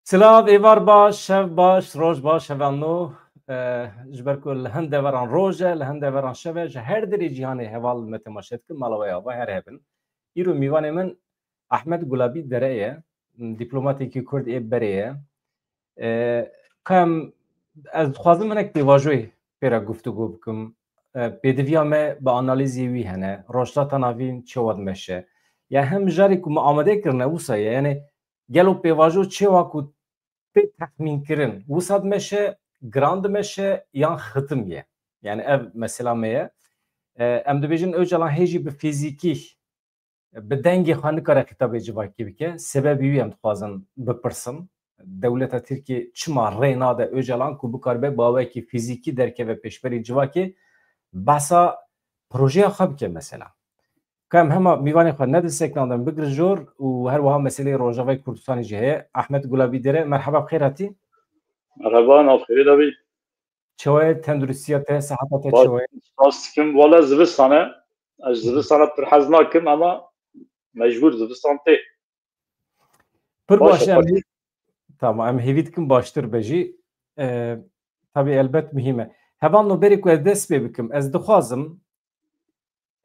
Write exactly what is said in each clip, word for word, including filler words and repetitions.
Silav, êvar baş, şev baş, roj baş, hevalno. E, ji ber ku li hin deveran roj e, li hin deveran şev e, ji her derê cîhanê heval me temaşe dikin, mala we ava her hebin. Îro mîvanê min Ahmet Gulabî Dere ye, dîplomatêkî Kurd ê berê ye. E, ka em, ez dixwazim hinek pêvajoyê pê re guftûgo bikim. E, pêdiviya me bi analîzê wî hene, rojhilata navîn çawa dimeşe. Ya hem jarê ku me amade kirine wisa ye, yani gelo pêvajo çêwa ku tê texmîn kirin, wisa dimeşe, giran dimeşe yan xitim ye? Yani ev mesela me ye. E, em dibêjin Ocalan hê jî bi fîzîkî, bi dengê xwe nikare xîtabê civakî bike. Sebebî wî em dixwazin bipirsin. Dewleta Tirkiyê çima rê nade Ocalan ku bikaribe bi awayekî fîzîkî derkeve pêşberî civakê, behsa projeya xwe bike mesela? Ka em hema mîvanê xwe nedin seknandin, bigrin jor û her wiha meseleyê Rojavayê Kurdistanê jî heye. Ahmet Gulabî Dere, merheba, bi xêr hatî. Merheba, nav xêrê de bî. Çawa ye tenduristiya te, seheta te Baş, çawa ye? Spas dikim. Wala zivistan e. Ez zivistana pir hez nakim ama mecbûr zivistan tê. Pir baş, baş e, em baş. Hê-, tamam, em hêvî dikin baştir be jî. E, tabî elbet muhîm e. Hevalno berê ku ez dest pê bikim, ez dixwazim,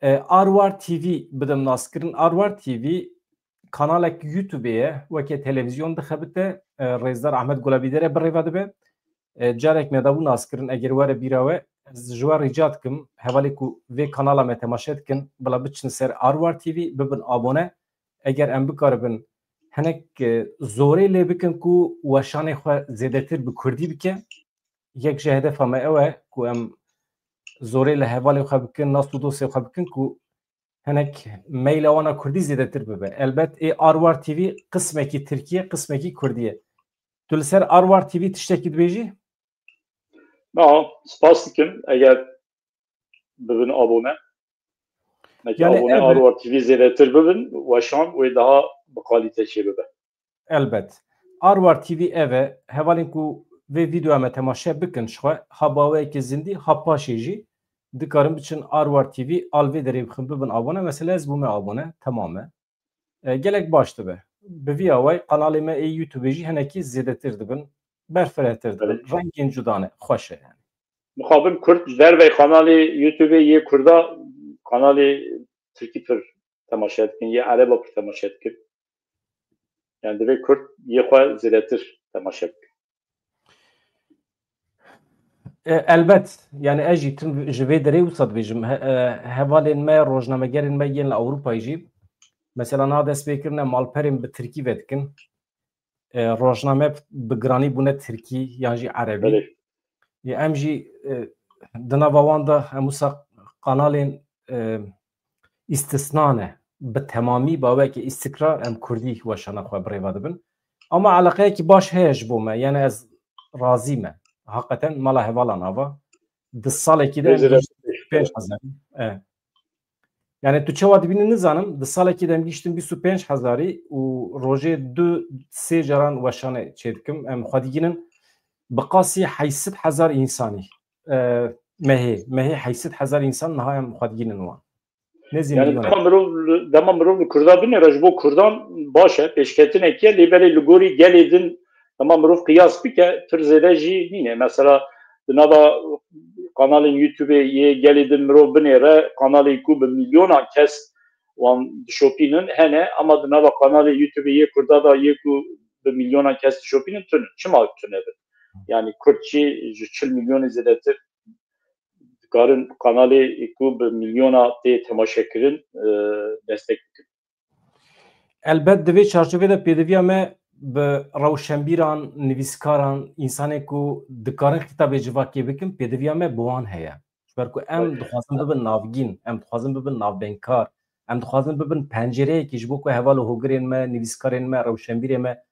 e, Arwar T V bidim naskirin. Arwar T V kanalek YouTube ye, weke televîzyon dixebite, e, Rêzdar Ahmet Gulabî Dere birêve dibe. E, carek me dabû naskirin, eger were bîra we, ez ji we rica dikim, hevalê ku vê kanala me temaşe dikin, bila biçin ser Arwar T V, bibin abone. Eger em bikaribin hinek, e, zorê lê bikin ku weşanê xwe zêdetir bi kurdî bike, yek ji hedefa me ew e ku em zorê li hevalê xwe bikin, nas û dostê xwe bikin ku hinek meyla wana kurdî zêdetir bibe. Elbet ê Arwar T V qismekî tirkî ye, qismekî kurdî ye. Tu li ser Arwar T V tiştekî dibêjî? Na, spas dikim eger bibin abone. Nekî Yani abone ev Arwar T V zêdetir bibin, weşan wê daha bi kalîte çê bibe. Elbet. Arwar T V ev e, hevalên ku vê vîdeoya me temaşe bikin ji xwe, ha bi awayekî zindî, ha paşê jî dikarin biçin Arwar T V, al vê derê bixin bibin abone. Mesela ez bûme abone, temam e. E, gelek baş dibe. Bi vî awayî kanalê me ê YouTube jî hinekî zêdetir dibin, berfirehtir dibin. Evet. Rengên cuda ne, xweş e yani. Mixabin Kurd ji dervey kanalê YouTube yê Kurda kanalê Tirkî pir temaşe dikin, yê Ereba pir temaşe dikin. Yani divê Kurd yê xwe zêdetir temaşe bikin. E, elbet, yani ez jî tim ji vê derê wisa dibêjim. He-, e, hevalên me, rojnamegerên me yên li Ewropayê jî, mesela niha dest pê kirine malperên bi tirkî vedikin. E, rojname bi giranî bûne tirkî yan jî erebî. Belê. E, em jî, e, di nava wan de em wisa kanalên, e, îstisna ne. Bi temamî, bi awayekî îstikrar em kurdî weşana xwe birêve dibin. Ama eleqeyekî baş heye ji bo me. Yani ez razî me. Heqeten mala hevalan ava. Di salekî de em gihîştin bîst û pênc hezarî. E. Yani tu çawa dibînî nizanim. Di salekî de em gihîştin bîst û pênc hezarî û rojê du sê caran weşanê çêdikim. Em xwe digînin bi qasî heyşt sed hezar însanî. E, mehê, mehê heyşt sed hezar însan niha em xwe digînin wan. Nêzî Yani milyon. Dema mirov, dema mirov li Kurda binêre, ji bo Kurdan baş e, pêşketinekî ye, lê belê li gorî gelê din dema mirov qiyas bike, pir zêde jî nîne. Mesela di nava kanalên YouTubeê yê gelê din mirov binêre, kanalê ku bi milyonan kes wan dişopînin hene, ama di nava kanalê YouTubeê yê Kurda de yê ku bi milyonan kes dişopînin tune. Çima tune bin? Yani Kurd jî ji çil milyonê zêdetir dikarin kanalê ku bi milyona tê temaşekirin, e, destek bikin. Elbet di vê çarçovê de pêdiviya me bi rewşenbîran, nivîskaran, însanên ku dikarin xîtabê civakê bikin, pêdiviya me bi wan heye. Ji ber ku em Belê. dixwazin bibin navgîn, em dixwazin bibin navbeynkar, em dixwazin bibin pencereyekî ji bo ku heval û hogirên me, nivîskarên me, rewşenbîrê me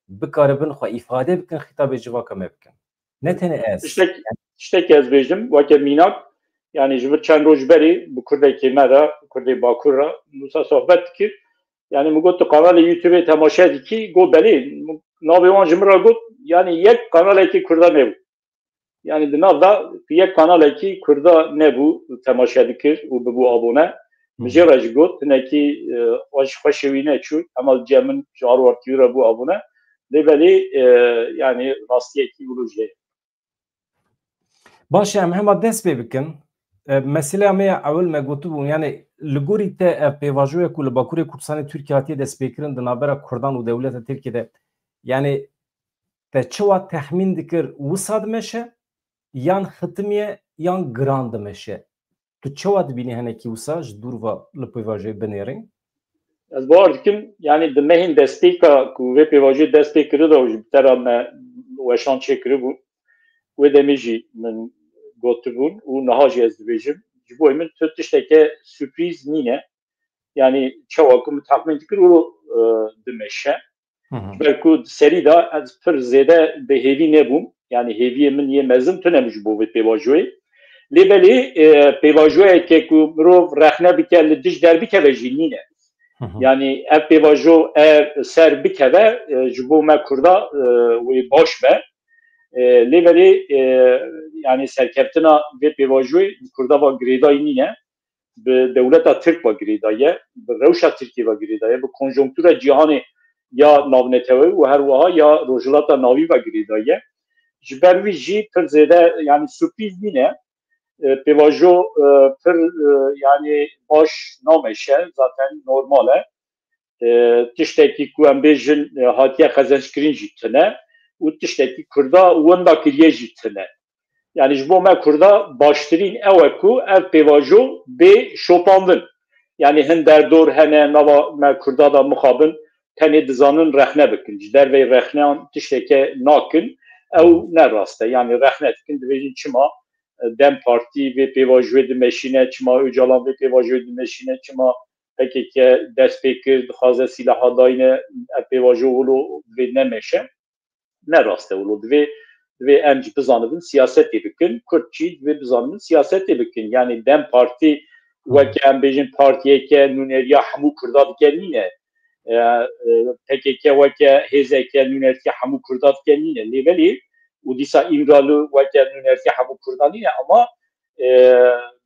bikaribin xwe îfade bikin, xîtabê civaka me bikin. Ne tenê ez. Tiştek, tiştekî ez bêjim, weke mînak, yani ji vir çend roj berî bi kurdekê me re, kurdê Bakur re, wisa sohbet dikir. Yani min got, tu kanalê YouTubeê temaşe dikî? Got, belê. Navê wan ji min re got, yani yek kanalekî kurda nebû. Yani di nav de yek kanalekî kurda nebû temaşe dikir û bibû abone. Min jê re jî got, hinekî, e, xweş, xweşê wî neçû, hema cem min ji Arwar T V re bû abone. Lê belê, e, yani rastiyekî wilo jî heye. Baş e, em hema dest pê bikin. E, meseleya me ya ewil me gotibû, yani li gorî te ev pêvajoya ku li Bakurê Kurdistanê Tirkiye hatiye destpêkirin di navbera Kurdan û dewleta Tirkiye de, yani te çawa texmîn dikir wisa dimeşe yan xitimiye yan giran dimeşe? Tu çawa dibînî henekî wisa ji dûr ve li pêvajoyê binêrî? Ez bawer dikim, yani di mehên destpêka ku vê pêvajoyê dest pê kiribû û ji te re me weşan çêkiribû, wê demê jî min gotibûn û niha jî ez dibêjim, ji bo min tu tişteke sürprîz nîne. Yani çawa ku min texmîn dikir û, e, dimeşe. Hı hı. Ji ber ku di serî de ez pir zêde bi hêvî nebûm. Yani hêviyê min yê mezin tune bû ji bo vê pêvajoyê. Lê belê, e, pêvajoyeke ku mirov rexne bike, li dij derbikeve jî nîne. Hı hı. Yani ev pêvajo ev ser bikeve, e, ji bo me Kurda, e, wê baş be. E, lê belê, e, yani serkeftina vê pêvajoyê Kurda va girêdayî nîne. Bi dewleta Tirk ve girêdaye, bi rewşa Tirkiyê ve girêdaye, bi konjonktura cîhanê ya navneteweyî û her wiha ya Rojhilata Navî ve girêdaye. Ji ber wî jî pir zêde, yani sürprîz nîne. E, pêvajo, e, pir, e, yani baş nameşe, zaten normal e. E, tiştekî ku em bêjin, e, hatiye qezenckirin jî tune û tiştekî Kurda wenda kiriye jî tune. Yani ji bo me Kurda baştirîn ew e ku ev pêvajo bê şopandin. Yani hin derdor hene nava me Kurda da mixabin tenê dizanin rexne bikin. Ji derveyî rexneyan tişteke nakin. Ew ne rast e. Yani rexne dikin, dibêjin çima, e, DEM Partî vê pêvajoyê dimeşîne, çima Ocalan vê pêvajoyê dimeşîne, çima P K K dest pê kir, dixwaze sîlaha dayne, ev pêvajo wilo divê nemeşe. Ne rast e wilo. Divê, divê em jî bizanibin siyasetê bikin. Kurd jî divê bizanibin siyasetê bikin. Yani DEM Partî weke em bêjin partiyeke nûneriya hemû Kurda dike nîne. E, e, P K K weke hêzeke nûnertiya hemû Kurda dike nîne. Lê belê û dîsa Îmralı weke nûnertiya hemû Kurda nîne ama, e,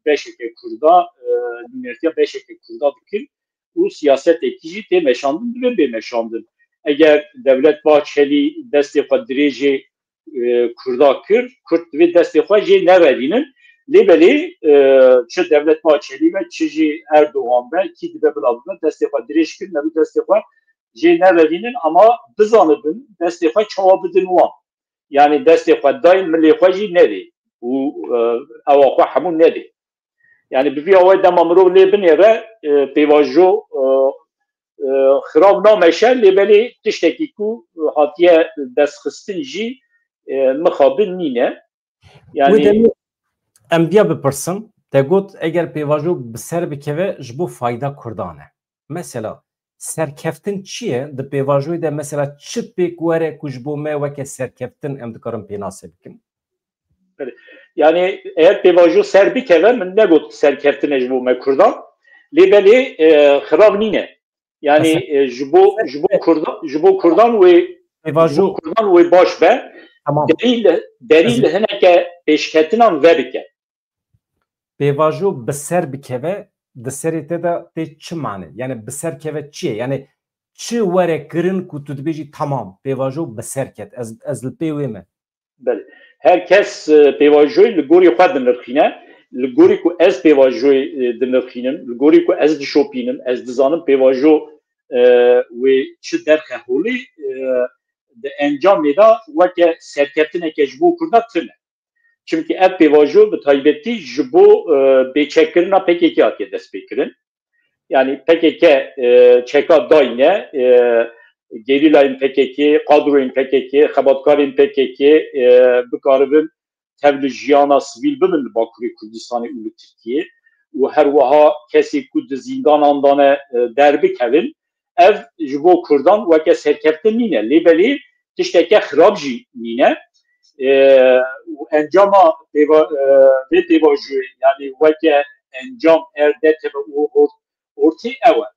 beşeke Kurda, e, nûnertiya beşeke Kurda dikin û siyasetekî jî tê meşandin, divê bê meşandin. Eger Devlet Bahçelî destê xwe dirêjê, e, Kurda kir, Kurd divê destê xwe jê neverînin. Lê belê, e, çi Devlet Bahçelî be, çi jî Erdogan be, kî dibe bila bibe, destê xwe dirêj kirin, ew destê xwe jê neverînin, ama bizanibin destê xwe çawa bidin wan. Yani destê xwe dayîn milê xwe jî nedê û, e, ewa xwe hemû nedê. Yani bi vî awayî dema mirov lê binêre, e, pêvajo, e, e, xirav nameşe, lê belê tiştekî ku, e, hatiye destxistin jî, e, mixabin nîne. Wê Yani demê em diya bipirsin, te got eger pêvajo bi ser bikeve ji bo fayda Kurdan e. Mesela serkeftin çi ye? Di pêvajoyê de mesela çi pêk were ku ji bo me weke serkeftin em dikarin pênase bikin? Belê. Yani eger pêvajo ser bikeve, min negot serkeftin e ji bo me Kurdan. Lê belê, e, xirab nîne. Yani, Mesela e, ji bo, ji bo Kurdan, ji bo Kurdan wê, ji bo pêvajo Kurdan wê baş be. Tamam. Derî li, derî Ez li hineke pêşketinan vebike. Pêvajo bi ser bikeve, di serê te de tê çi mane? Yani bi ser keve çi ye? Yani çi were kirin ku tu dibêjî tamam, pêvajo bi ser ket. Ez, ez li pê wê me. Belê. Her kes, e, pêvajoyê li gorî xwe dinirxîne. Li gorî ku ez pêvajoyê, e, dinirxînim, li gorî ku ez dişopînim, ez dizanim pêvajo, e, wê çi derxe holê, e, di encamê de weke serkeftineke ji bo Kurda tune. Çimkî ev pêvajo bi taybetî ji bo, e, bêçekkirina P K K hatiye destpêkirin. Yani P K K, e, çeka dayne, e, gerîlayên P K K, kadroyên P K K, xebatkarên P K K, e, bikaribin tev li jiyana sivîl bibin li Bakurê Kurdistanê û li Tirkiyê û her wiha kesê ku di zîndanan de ne, e, derbikevin. Ev ji bo Kurdan weke serkeftin nîne. Lê belê tişteke xirab jî nîne. E, û encama pêva-, e, vê pêvajoyê, yani weke encam eger derkeve û or-, ortê ew e.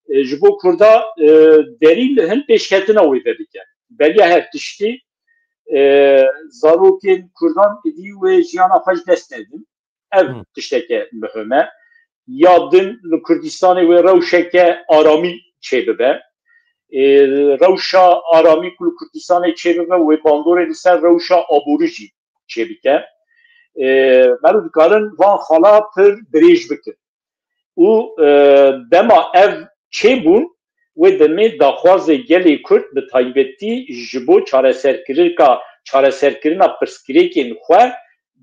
E, ji bo Kurda, e, derî li hin pêşketina wê vedike. Beriya her tiştî, e, zarokên Kurdan êdî wê jiyana xwe ji dest nedin. Ev Hı. tişteke muhim e. Ya din li Kurdistanê wê rewşeke aramî çêbibe. e, rewşa aramî ku li Kurdistanê çêbibe, wê bandorê li ser rewşa aborî jî çêbike. E, meriv dikarin van xala pir dirêj bikin. Û, e, dema ev çêbûn, wê demê daxwazê gelê Kurd bi taybetî ji bo çareserkirika, çareserkirina pirsgirêkên xwe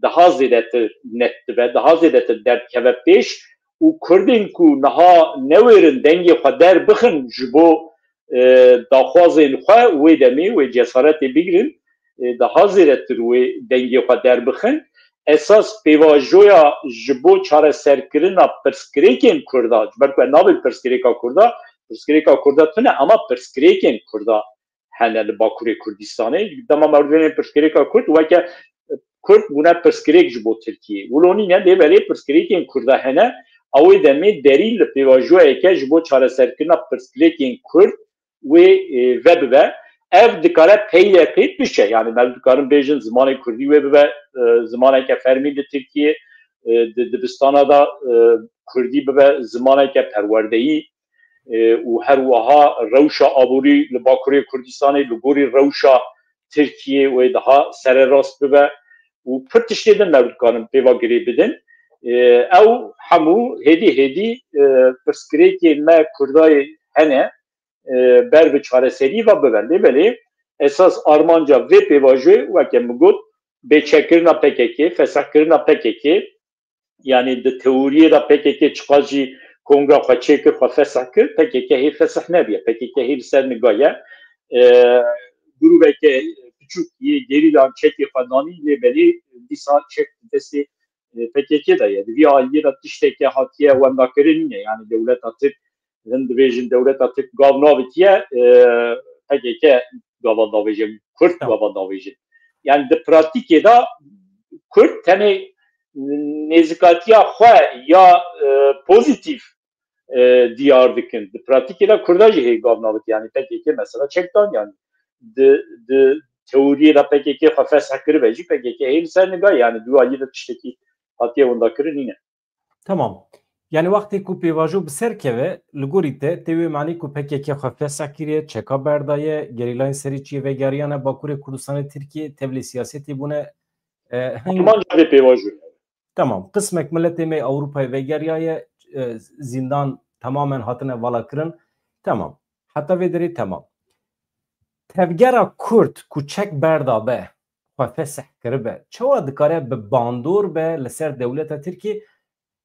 daha zêdetir net dibe, daha zêdetir derdikeve pêş û Kurdên ku niha newêrin dengê xwe derbixin ji bo, e, daxwazên xwe, wê demê wê cesaretê bigrin, e, daha zêdetir wê dengê xwe derbixin. Esas pêvajoya ji bo çareserkirina pirsgirêkên Kurda, ji ber ku ez nabêm pirsgirêka Kurda, pirsgirêka Kurda tune, ama pirsgirêkên Kurda hene li Bakurê Kurdistanê. Dema merdûmên pirsgirêka Kurd weke Kurd bûne pirsgirêk ji bo Tirkiyê. Wilo nîne, lê belê pirsgirêkên Kurda hene, ew ê demê derî li pêvajoyeke ji bo çareserkirina pirsgirêkên Kurd wê, e, vebibe. Ev dikare pey ve pê bişe. Yani, me dikarin bêjin zimanê Kurdî wê bibe, e, zimaneke fermî li Tirkiyê, e, di dibistana de, e, Kurdî bibe zimaneke perwerdeyî, e, û her wiha rewşa aborî li Bakurê Kurdistanê li gorî rewşa Tirkiyê wê daha sererast bibe û pir tiştê din me dikarin pê ve girê bidin. E, ew hemû hêdî hêdî, e, pirsgirêkên me Kurdayê hene, e, ber bi çareserî ve bibe. Lê belê esas armanca vê pêvajoyê, weke min got, bêçekkirina P K K, fesihkirina P K K, yani di teoriyê de P K K çiqas jî kongra xwe çêkir, xwe fesih kir, P K K hê fesih nebiye, P K K hê li ser niga ye. E, grûbeke piçûk yê gerîlan çekê xwe danî, lê belê dîsa çek di destê, e, P K K de ye. Di vî aliyê de tişteke hatiye wendakirin nîne, yani dewleta Tirk, hin dibêjin dewleta Tirk gav navêtiye, e, P K K gava davêje, Kurd Tamam. gava davêje. Yani di pratîkê de Kurd tenê nêzikatiya xwe ya, e, pozîtîf, e, diyar dikin. Di pratîkê de Kurda jî hê gav navêt, yani P K K mesela çekdan, yani di, di teoriyê de P K K xwe fesih kiribe jî P K K hê li ser niga, yani di wî aliyê de tiştekî hatiye windakirin nîne. Tamam. Yani wextê ku pêvajo bi ser keve, li gorî te, tê wê manî ku P K K xwe fesih kiriye, çeka berdaye, gerîlayên serî çiyê vegeriyane Bakurê Kurdistanê Tirkiyê, tevlî siyasetê bûne, e, hin- Armanca vê pêvajoyê. Tamam. Qismek miletê me Ewropayê vegeriyaye, e, zîndan tamamen hatine valakirin. Tamam. Heta vê derê tamam. Tevgera Kurd ku çek berdabe, xwe fesih kiribe, çawa dikare bi bandor be li ser dewleta Tirkiyê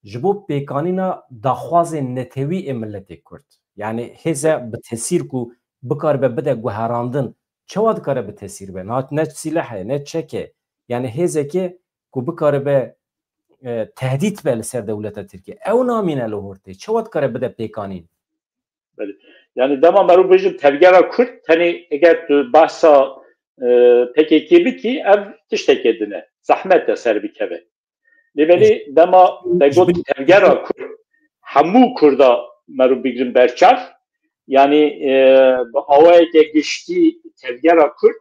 ji bo pêkanîna daxwazên netewî ê miletê Kurd? Yani hêze bi tesîr ku bikaribe bide guherandin, çawa dikare bi tesîr be? Niha ne sîleh e, ne çek e. Yani hêzeke ku bikaribe, e, tehdît be li ser dewleta Tirkiyê. Ew namîne li hortê. Çawa dikare bide pêkanîn? Belê. Yani dema merû bêjin tevgera Kurd, tenê eger tu behsa, e, P K K bikî, ev tişteke din e. Zehmet e ser bikeve. Lê belê dema te got tevgera Kurd, hemû Kurda merû bigrin berçav, yani, e, bi awayeke giştî tevgera Kurd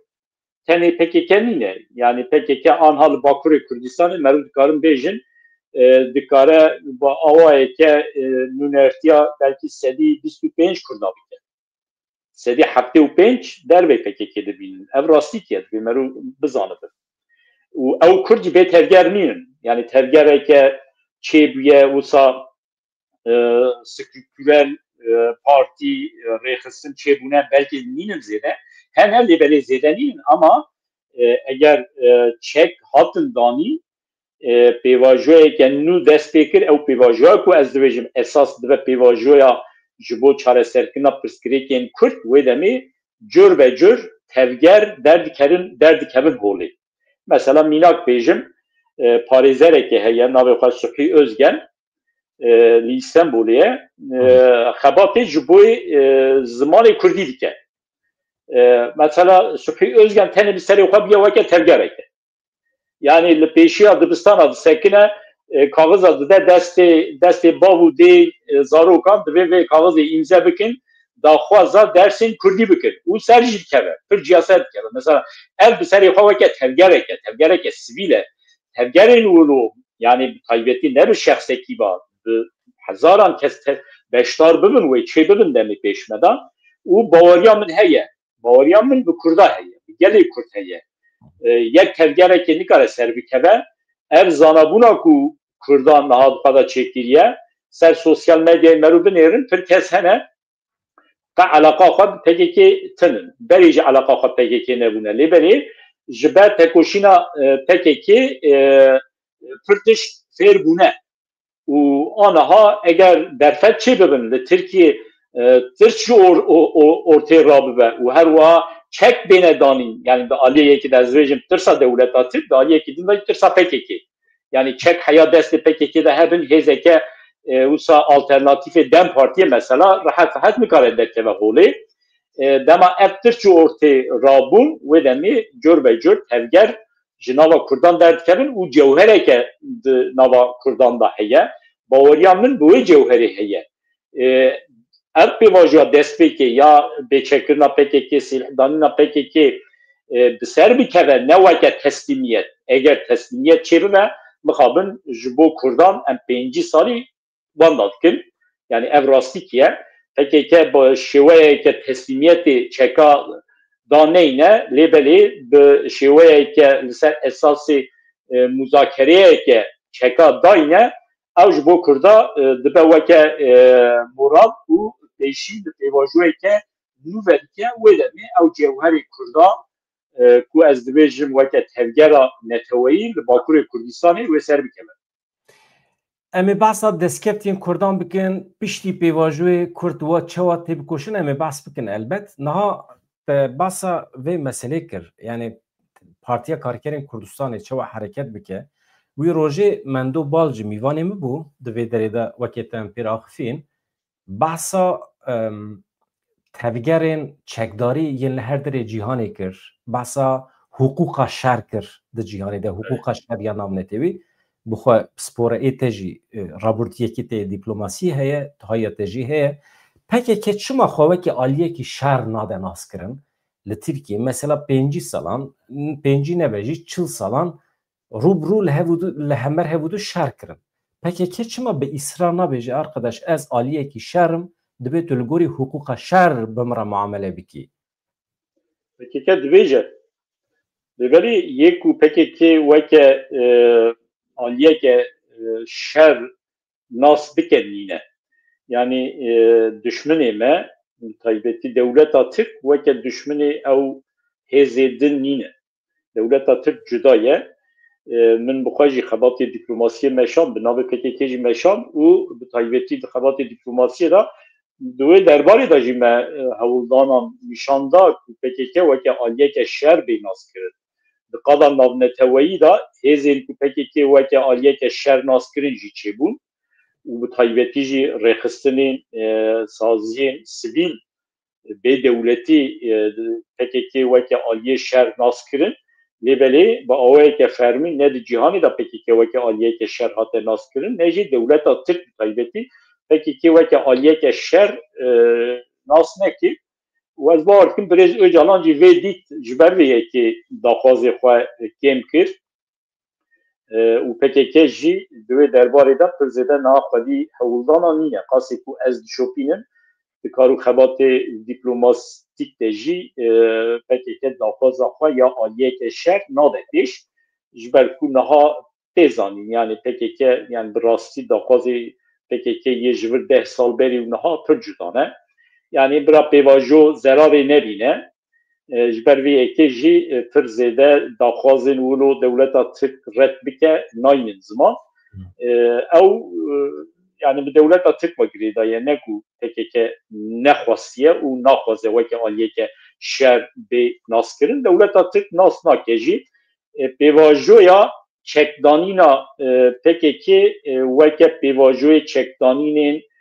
tenê P K K nîne. Yani P K K anha li Bakurê Kurdistanê merû dikarin bêjin, e, dikare bi awayeke, e, nûnertiya belkî sedî bîst û pênc Kurda bike. Sedî heftê û pênc dervê P K K dibînin. Ev rastî ye, divê merû bizanibin. Û ew Kurd jî bê tevger nînin. Yani tevgereke çêbûye, wisa, e, strukturel, e, partî, e, rêxistin çêbûne belkî nînin zêde. Hene lê belê zêde nînin ama, e, eger, e, çek hatin danî, e, pêvajoyeke nû dest pê kir, ew pêvajoya ku ez dibêjim esas dibe pêvajoya ji bo çareserkirina pirsgirêkên Kurd, wê demê cur be cur tevger derdikerin, derdikevin holê. Mesela mînak bêjim, e, parêzereke heye, navê xwe Subhî Ozgen, e, li Îstenbulê ye. E, xebatê ji bo, e, zimanê Kurdî dike. E, mesela Subhî Ozgen tenê bi serê xwe bûye weke tevgereke. Yani li pêşiya dibistana disekine, e, kaxiza dide destê, destê bav û dê, e, zarokan, divê vê kaxizê îmze bikin, daxwaza dersên Kurdî bikin û ser jî dikeve, pir ciya ser dikeve. Mesela ev bi serê xwe weke tevgereke, tevgereke sivîl e. Tevgerên wilo, yani bi taybetî ne bi şexsekî ba, bi hezaran kes te-, beşdar bibin wê çê bibin demê pêşmedan. Û baweriya min heye. Baweriya min bi Kurda heye. Bi gelê Kurd heye. E, yek tevgereke nikare ser bikeve. Ev zanabûna ku Kurdan niha dixwe da çêkiriye, ser sosyal medyayê merû binêrin, pir kes hene, qe eleqa xwe bi P K K tinin. Berê jî eleqa xwe P K K nebûne. Lê berê ji ber tekoşîna, e, P K K, e, pir tişt fêr bûne. Û aniha eger derfet çê bibin li Tirkiyê, e, tirç jî or-, o-, o-, ortê rabibe û her wiha çek bêne danîn, yani di aliyê yekî de ez dibêjim tirsa dewleta Tirk, di aliyekî din de tirsa P K K. Yani çek heya destê P K K de hebin, hêzeke, e, wisa alternatîfê DEM Partiyê mesela rehet rehet nikare derkeve holê. E, dema ev tirç û ortê rabûn, wê demê cur be cur tevger ji nava Kurdan derdikevin û cewhereke di nava Kurdan de heye. Baweriya min bi wê cewherê heye. E, ev pêvajoya destpêkê ya bêçekirina P K K, sîlhdanîna P K K, e, bi ser bikeve, ne weke teslîmiyet. Eger teslîmiyet çêbibe, mixabin ji bo Kurdan em pêncî salî wenda dikin. Yani ev rastîkî ye. P K K bi şêweyeke teslîmiyetê çeka daneyne, lê belê bi şêweyeke li ser esasê, e, muzakereyeke çeka dayne, ew ji bo Kurda, e, dibe weke, e, moral û pêşî li pêvajoyeke nû vedike. Wê demê ew cewherê Kurda, e, ku ez dibêjim weke tevgera neteweyî li Bakurê Kurdistanê wê ser bikeve. Em ê behsa destkeftiyên Kurdan bikin, piştî pêvajoyê Kurd wa çawa têbikoşin, em ê behs bikin elbet. Niha te behsa vê meselê kir. Yani Partiya Karkerên Kurdistanê çawa hereket bike. Wî rojê Mendo Balcî mîvanê min bû, di vê derê de wekî te em pê re axifîn. Behsa, em, tevgerên çekdarî yên li her derê cîhanê kir, behsa hiqûqa şer kir di cîhanê de, hiqûqa şer ya navnetewî, bi xwe spore ê te jî, e, rabûrdiyekî te yê dîplomasiyê heye, tihayiya te jî heye. P K K çima xwe wekî aliyekî şer nade naskirin? Li Tirkiyê mesela pêncî salan, pêncî nebe jî çil salan rû bi rû li hev û du, li hember hev û du şer kirin. P K K çima bi îsrar nabêje, "Arkadaş, ez aliyekî şer im, divê tu li gorî hiqûqa şer bi min re muamele bikî"? P K K dibêje, lê belê yê ku P K K weke, e, aliyeke, e, şer nas bike nîne. Yani, e, duşminê me, taybetî dewleta Tirk weke duşminê ew hêzê din nîne. Dewleta Tirk cuda ye. E, min bi xwe jî xebatê dîplomasiyê meşand, bi navê P K K jî meşand û bi taybetî di xebatê dîplomasiyê de di wê derbarê de jî me, e, hewldanan nîşan da ku P K K weke aliyeke şer bê naskirin. Di qada navneteweyî de hêzên ku P K K weke aliyeke şer naskirin jî çêbûn û bi taybetî jî rêxistinên, e, saziyên sivîl bê dewletî, e, P K K weke aliyê şer nas kirin. Lê belê bi awayeke fermî ne di cîhanê de P K K weke aliyeke şer hate nas kirin, ne jî dewleta Tirk bi taybetî P K K weke aliyeke şer, e, nas nekir. Û ez bawer dikim birêz Ocalan jî vê dît, ji ber vê yekê daxwazê xwe kêm kir. E, û P K K jî di wê derbarê de pir zêde niha xwedî hewldana nîne. Qasê ku ez dişopînim, di kar û xebatê dîplomatîk de jî, e, P K K daxwaza xwe ya aliyeke şer nade pêş. Ji ber ku niha tê zanîn, yani P K K, yani bi rastî daxwazê P K K yê ji vir deh sal berî û niha pir cuda ne. Yani bira pêvajo zerarê nebîne. E, ji ber vê yekê jî, e, pir zêde daxwazên wilo dewleta Tirk red bike naynin ziman. E, ew, e, yani bi dewleta Tirk ve girêdaye, ne ku P K K nexwestiye û naxwaze weke aliyeke şer bê naskirin. Dewleta Tirk nas nake jî. E, pêvajoya çekdanîna, e, P K K, e, weke pêvajoyê çekdanînên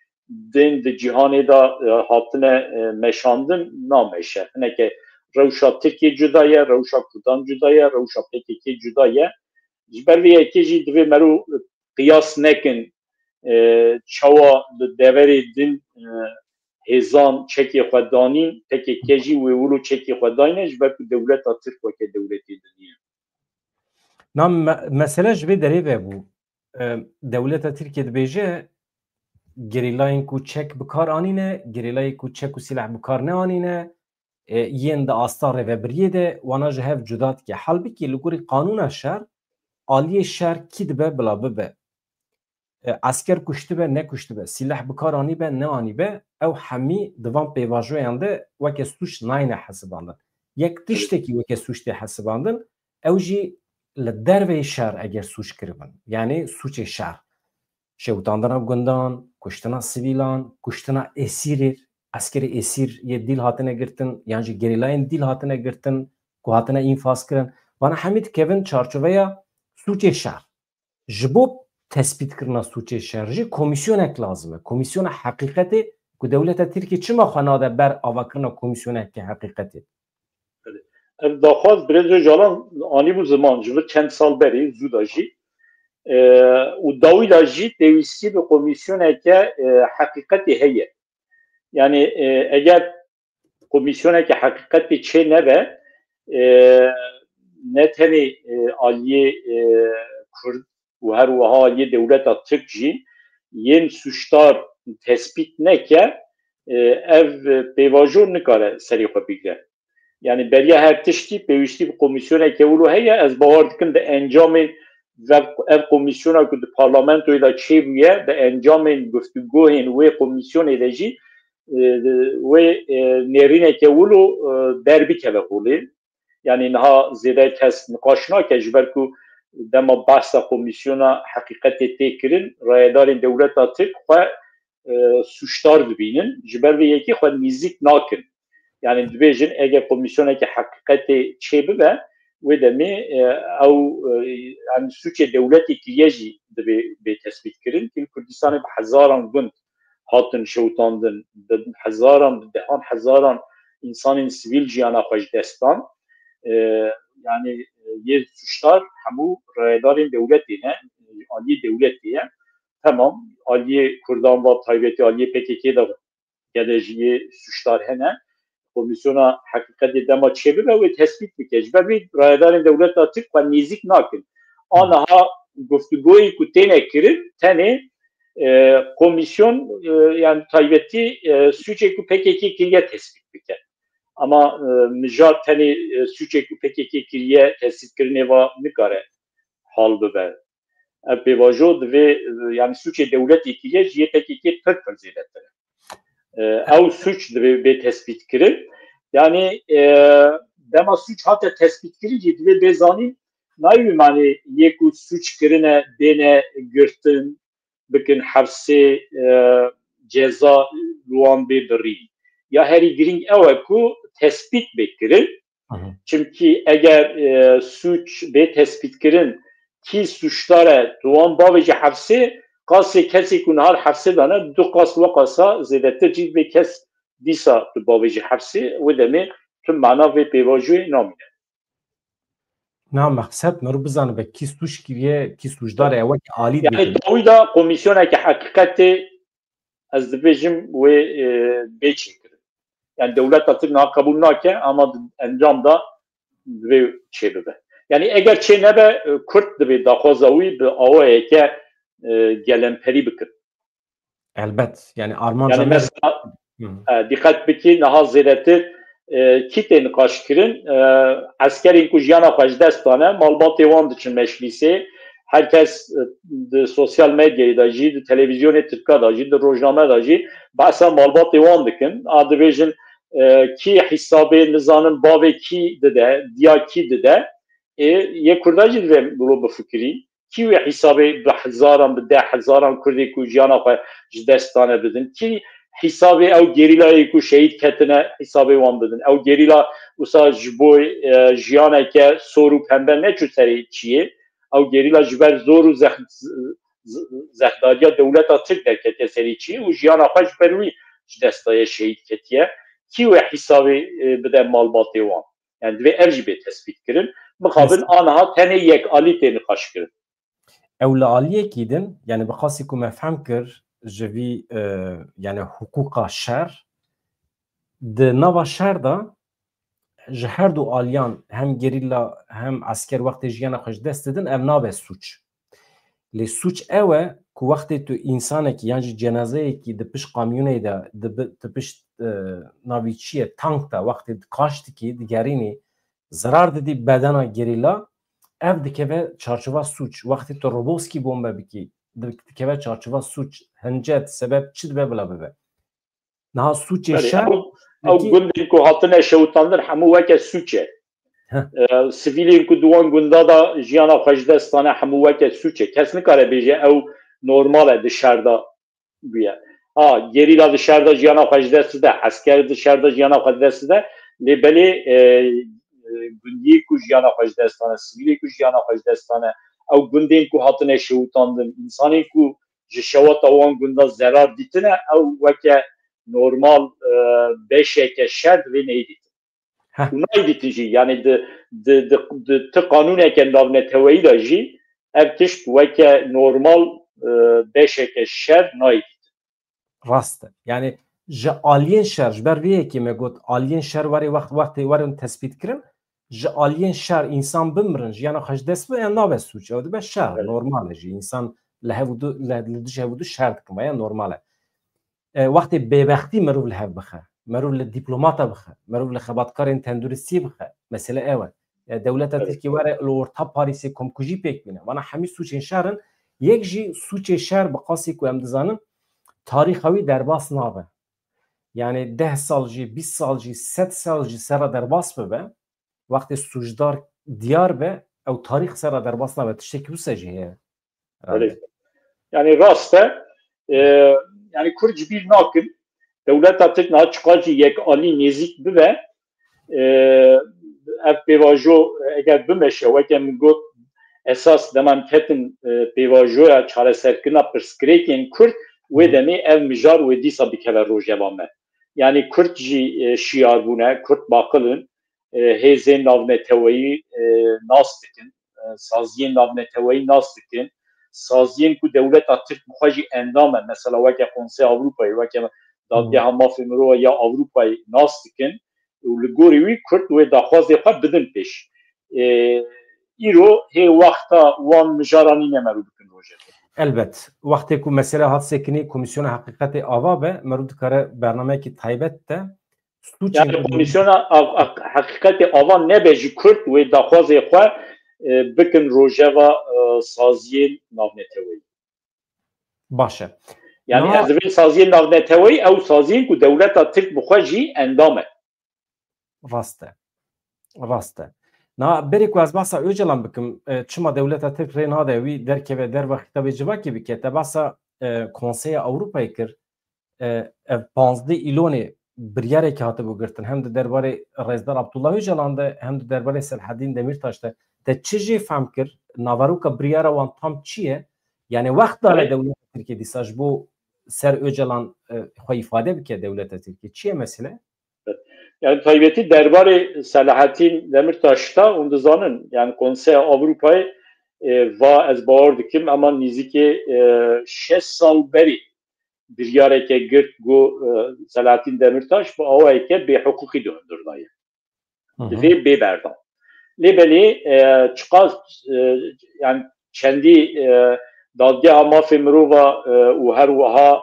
din di cîhanê de, e, hatine, e, meşandin nameşe. Hineke rewşa Tirkiyê cuda ye, rewşa Kurdan cuda ye, rewşa P K K cuda ye. Ji ber vê yekê jî divê mero qiyas nekin, e, çawa li deverê din, e, hêzan çekê xwe danîn, P K K jî wê wilo çekê xwe dayne, ji ber ku dewleta Tirk weke dewletê din ye. Na me-, mesele ji vê derê ve bû. E, dewleta Tirkiye dibêje, gerîlayên ku çek bi kar anîne, gerîlayê ku çek û sîleh bi kar neanîne, e, yên di asta rêvebiriyê de wana ji hev cuda dike. Halbikî li gorî qanûna şer, aliyê şer kî dibe bila bibe, e, esker kuştibe nekuştibe, sîleh bi kar anîbe neanîbe, ew hemî di van pêvajoyan de weke sûc nayne hesibandin. Yek tiştekî weke sûc tê hesibandin, ew jî li derveyî şer eger sûc kiribin, yanî sûcê şer. Şewitandina gundan, kuştina sivîlan, kuştina êsîrê, eskerê êsîr yê dîl hatine girtin, yan jî gerîlayên dîl hatine girtin, ku hatine înfaz kirin. Vana hemî dikevin çarçoveya sûcê şer. Ji bo tespîtkirina sûcê şer jî komîsyonek lazim e. Komîsyona heqîqetê ku dewleta Tirkiyê çima xwe nade ber avakirina komîsyoneke heqîqetê? Ev daxwaz Birêz Ocalan anîbû ziman ji vir çend sal berî zû de jî. E, û dawî de jî pêwîstî bi komîsyoneke, e, heqîqetê heye. Yanî, e, eger komîsyoneke heqîqetê çê nebe, e, ne tenê, e, aliyê, e, Kurd û her wiha aliyê dewleta Tirk jî yên sûcdar tespît neke, e, ev pêvajo nikare serê xwe bigire. Yanî beriya her tiştî pêwîstî bi komîsyoneke wilo heye. Ez bawer dikim di encamên ve-, ev komîsyona ku di parlamentoyê de çêbûye, di encamên guftûgohên wê komîsyonê de jî, e, wê, e, nêrîneke wilo, e, derbikeve holê. Yanî niha zêde kes niqaş nake, ji ber ku dema behsa komîsyona heqîqetê tê kirin, rayedarên dewleta Tirk xwe, e, sûcdar dibînin, ji ber vê yekê xwe nêzîk nakin. Yanî dibêjin, eger komîsyoneke heqîqetê çêbibe, wê demê, e, ew, e, yanî sûcê dewletê kiriye jî divê bê tespîtkirin. Li Kurdistanê bi hezaran gund hatin şewitandin, bi hezaran, bi dehan hezaran însanên sivîl jiyana xwe ji dest dan. E, yanî, e, yê sûcdar hemû rayedarên dewletê ne, aliyê dewletê ye. Temam, aliyê Kurdan ve taybetî aliyê P K K de gede jî yê sûcdar hene. Komîsyona heqîqetê dema çêbibe wê tespît bike. Ji ber vê rayedarên dewleta Tirk xwe nêzîk nakin. Aniha guftûgoyê ku têne kirin tenê, e, komîsyon, e, yanî taybetî, e, sûcê ku P K K kiriye tespît bike. Ama, e, mijar tenê, e, sûcê ku P K K kiriye tespîtkirinê va nikare hal bibe. Ev pêvajo divê, e, yanî sûcê dewletê kiriye ji yê P K K pir pir zêdetir e. E, ew sûc divê bê tespîtkirin. Yanî, e, dema sûc hate tespîtkirin jî divê bê zanîn, nayê wî manê yê ku sûc kirine bêne girtin, bikin hefsê, e, ceza li wan bê birî. Ya herî girîng ew e ku tespît bê kirin. Hı hı. Çimkî eger, e, sûc bê tespîtkirin, kî sûcdar e, tu wan bavêjî hefsê, qasê kesê ku niha li hefsê de ne, du qas weqasa zêdetir jî divê kes dîsa tu bavêjî hefsê, wê demê tu mana vê pêvajoyê namîne. Na mexsed, meriv bizanibe kî sûc kiriye, kî sûcdar e, wek alî Yanî dibêjin. Dawî de komîsyoneke heqîqetê ez dibêjim wê, e, bê çêkirin. Yanî dewleta Tirk niha qebûl nake, ama di encam de divê çêbibe. Yanî eger çê nebe, e, Kurd divê daxwaza wî bi awayeke, e, gelemperî bikin. Elbet, yanî armanca Yanî me mesela, Hı hı. e, dîqet bikî, niha zêdetir, e, kî tê niqaş kirin, e, eskerên ku jiyana xwe ji dest dane, malbatê wan diçin meşlîsê, her kes, e, di sosyal medyayê de jî, di televîzyonê Tirka de jî, di rojname de jî behsa malbatê wan dikin. A dibêjin, e, kî hîsabê, nizanin bavê kî dide, diya kî dide, ê, yê Kurda jî divê wilo bifikirî. Kî wê hîsabê bi hezaran, bi deh hezaran Kurdê ku jiyana xwe ji dest dane bidin? Kî hîsabê ew gerîlayê ku şehîd ketine hîsabê wan bidin? Ew gerîla wisa ji bo, e, jiyaneke sor û pembe neçû serê çiyê. Ew gerîla ji ber zor û zex-, z-, z-, zexdariya dewleta Tirk derketiye serê çiyê û jiyana xwe ji ber wî ji dest daye, şehîd ketiye. Kî wê hîsabê, e, bide malbatê wan? Yani divê ev jî bê tespît kirin. Mixabin Mes- aniha tenê yek alî tê niqaş kirin. Ew li aliyekî din, yani bi qasî ku me fehm kir ji vî, e, yani hiqûqa şer, di nava şer de ji her du aliyan hem gerîla hem esker wextê jiyana xwe ji dest didin, ev nabe sûc. Lê sûc ew e ku wextê tu însanekî yan jî cenazeyekî di pişt kamyonê de, di bi-, di pişt, e, navî çi ye, tank de, wextê kaş dikî, digerînî, zerar didî bedena gerîla, ev dikeve çarçova sûc. Wextê tu Roboskî bombe bikî, di-, dikeve çarçova sûc. Hincet, sebeb çi dibe bila bibe. Niha sûcê Belê, şer ew, ew wekî gundên ku hatine şewitandin hemû weke sûc e. Heh. E, sivîlên ku di wan gunda de jiyana xwe ji dest dane hemû weke sûc e. Kes nikare bêje ew normal e di şer de bûye. Ha, gerîla di şer de jiyana xwe ji dest dide, esker di şer de jiyana xwe di dest dide. Lê belê, e, e, gundiyê ku jiyana xwe ji dest dane, sivîlê ku jiyana xwe ji dest dane, ew gundên ku hatine şewitandin, însanên ku ji şewata wan gunda zerar dîtine, ew weke normal, e, beşeke şer divê neyê dîtin. Heh. Û nayê dîtin jî, yanî di, di, di, di ti qanûneke navneteweyî de jî ev tişt weke normal, e, beşeke şer nayê dîtin. Rast e. Yanî ji aliyên şer, ji ber vê yekê me got, aliyên şer werê wext, wextê werin tespît kirin, ji aliyên şer însan bimirin, jiyana xwe ji dest bide, yan nabe sûc, ew dibe şer, Evet. normal e jî. Însan li hev û du, li, li dij hev û du şer dikin, vaya normal e. E, wextê bêbextî mirov li hev bixe, mirov li dîplomata bixe, mirov li xebatkarên tenduristiyê bixe, mesele ew e. E, dewleta Evet. Tirkiyê were li orta Parîsê komkujî pêk bîne. Vana hemî sûcên şer in. Yek jî sûcê şer bi qasî ku em dizanin, tarîxa wî derbas nabe. Yanî deh sal jî, bîst sal jî, sed sal jî sera derbas bibe, wextê sûcdar diyar be, ew tarîx sera derbas nabe. Tiştekî wisa jî heye. Belê. Yanî rast e. E, yanî Kurd ji bîr nakin. Dewleta Tirk niha çiqas jî yekalî nêzîk bibe, e, ev pêvajo eger bimeşe, weke min got, esas dema em ketin, e, pêvajoya çareserkirina pirsgirêkên Kurd, wê Hı. demê ev mijar wê dîsa bikeve rojeva me. Yanî Kurd jî, e, şiyar bûne, Kurd baqil in, e, hêzên navneteweyî, e, nas dikin, e, saziyên navneteweyî nas dikin, saziyên ku dewleta Tirk bi xwe jî endam e, mesela weke Konseya Ewropayê, weke Dadgeha Mafê Mirova ya Ewropayê nas dikin û li gorî wî Kurd wê daxwazê xwe bidin pêş. E, îro hê wexta wan mijara nîne merû bikin rojê. Elbet, wextê ku mesele hat sekinî Komîsyona Heqîqetê ava be, merû dikare bernameyekî taybet de Sûcên Yani ku komîsyona a-, a-, heqîqetê ava nebe jî Kurd wê daxwazê xwe, e, bikin rojeva, e, saziyên navneteweyî. Baş e. Yani Niha ez divê saziyên navneteweyî, ew saziyên ku dewleta Tirk bi xwe jî endam e. Rast e. Rast e. Na, berê ku ez behsa Ocalan bikim, e, çima dewleta Tirk rê nade wî derkeve derva xîtabê civakê bike? Te behsa, e, Konseya Ewropayê kir. E, ev panzdeh îlonê biryareke hatibû girtin. Hem di derbarê Rêzdar Abdullah Ocalan de, hem di derbarê Selahaddin Demirtaş de. Te çi jê fehm kir? Naveroka biryara wan tam çi ye? Yani wext dane Evet. dewleta Tirkiyê dîsa ji bo ser Ocalan, e, xwe îfade bike dewleta Tirkiyê. Çi ye mesele? Yani taybetî derbarê Selahattin Demirtaş de hûn dizanin, yani Konseya Avrupayê, e, va ez bawer dikim, ema nîzikê, e, şeş sal berî biryareke girt ku, e, Selahattin Demirtaş bi awayeke bêhiqûqî di hundir de ye. Hı hı. Divê bê berdan. Lê belê, e, çiqas, e, yani çendî, e, Dadgeha Mafê Mirova, e, û her wiha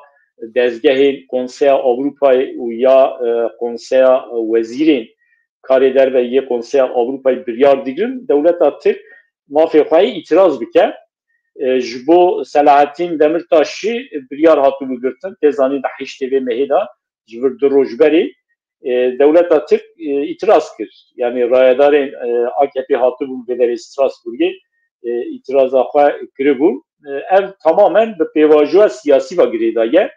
dezgehên Konseya Avrupayê û ya, e, Konseya Wezîrên Karê Derve yê Konseya Avrupayê biryar digirin, dewleta Tirk mafê xwe yê îtiraz bike. E, ji bo Selahattin Demirtaş jî biryar hatibû girtin, tê zanîn di heştê vê mehê de, ji vir du roj berê, e, dewleta Tirk, e, îtiraz kir. Yani rayedarên, e, A K P hatibûn vê derê Strasbourgê, e, îtiraza xwe kiribûn. E, ev tamamen bi pêvajoya siyasî ve girêdaye.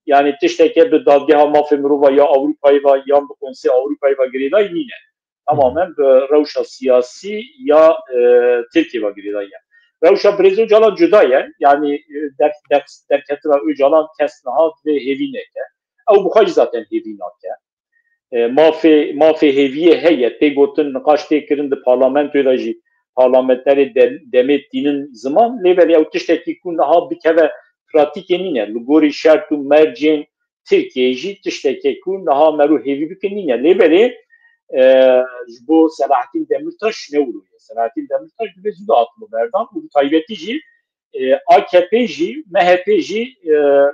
Yani tişteke bi Dadgeha Mafê Mirova ya Ewropayê ve yan bi Konseya Ewropayê ve girêdayî nîne. Tamamen bi rewşa siyasî ya, e, Tirkiyê ve girêdayî ye. Rewşa Birêz Ocalan cuda ye. Yani, e, der-, der-, derketina Ocalan kes niha divê hêvî neke. Ew bi xwe jî zaten hêvî nake. E, mafê, mafê hêviyê heye. Tê gotin, niqaş tê kirin di parlamentoyê de jî parlamenterê de-, demê tînin ziman. Lê belê ew tiştekî ku niha bikeve pratîkê nîne. Li gorî şert û mercên Tirkiyeyê jî tişteke ku niha mero hêvî bikin nîne. Lê belê, e, ji bo Selahattin Demirtaş ne wilo ye. Selahattin Demirtaş divê zû de hatibû berdan û bi taybetî jî E, A K P jî, M H P jî e,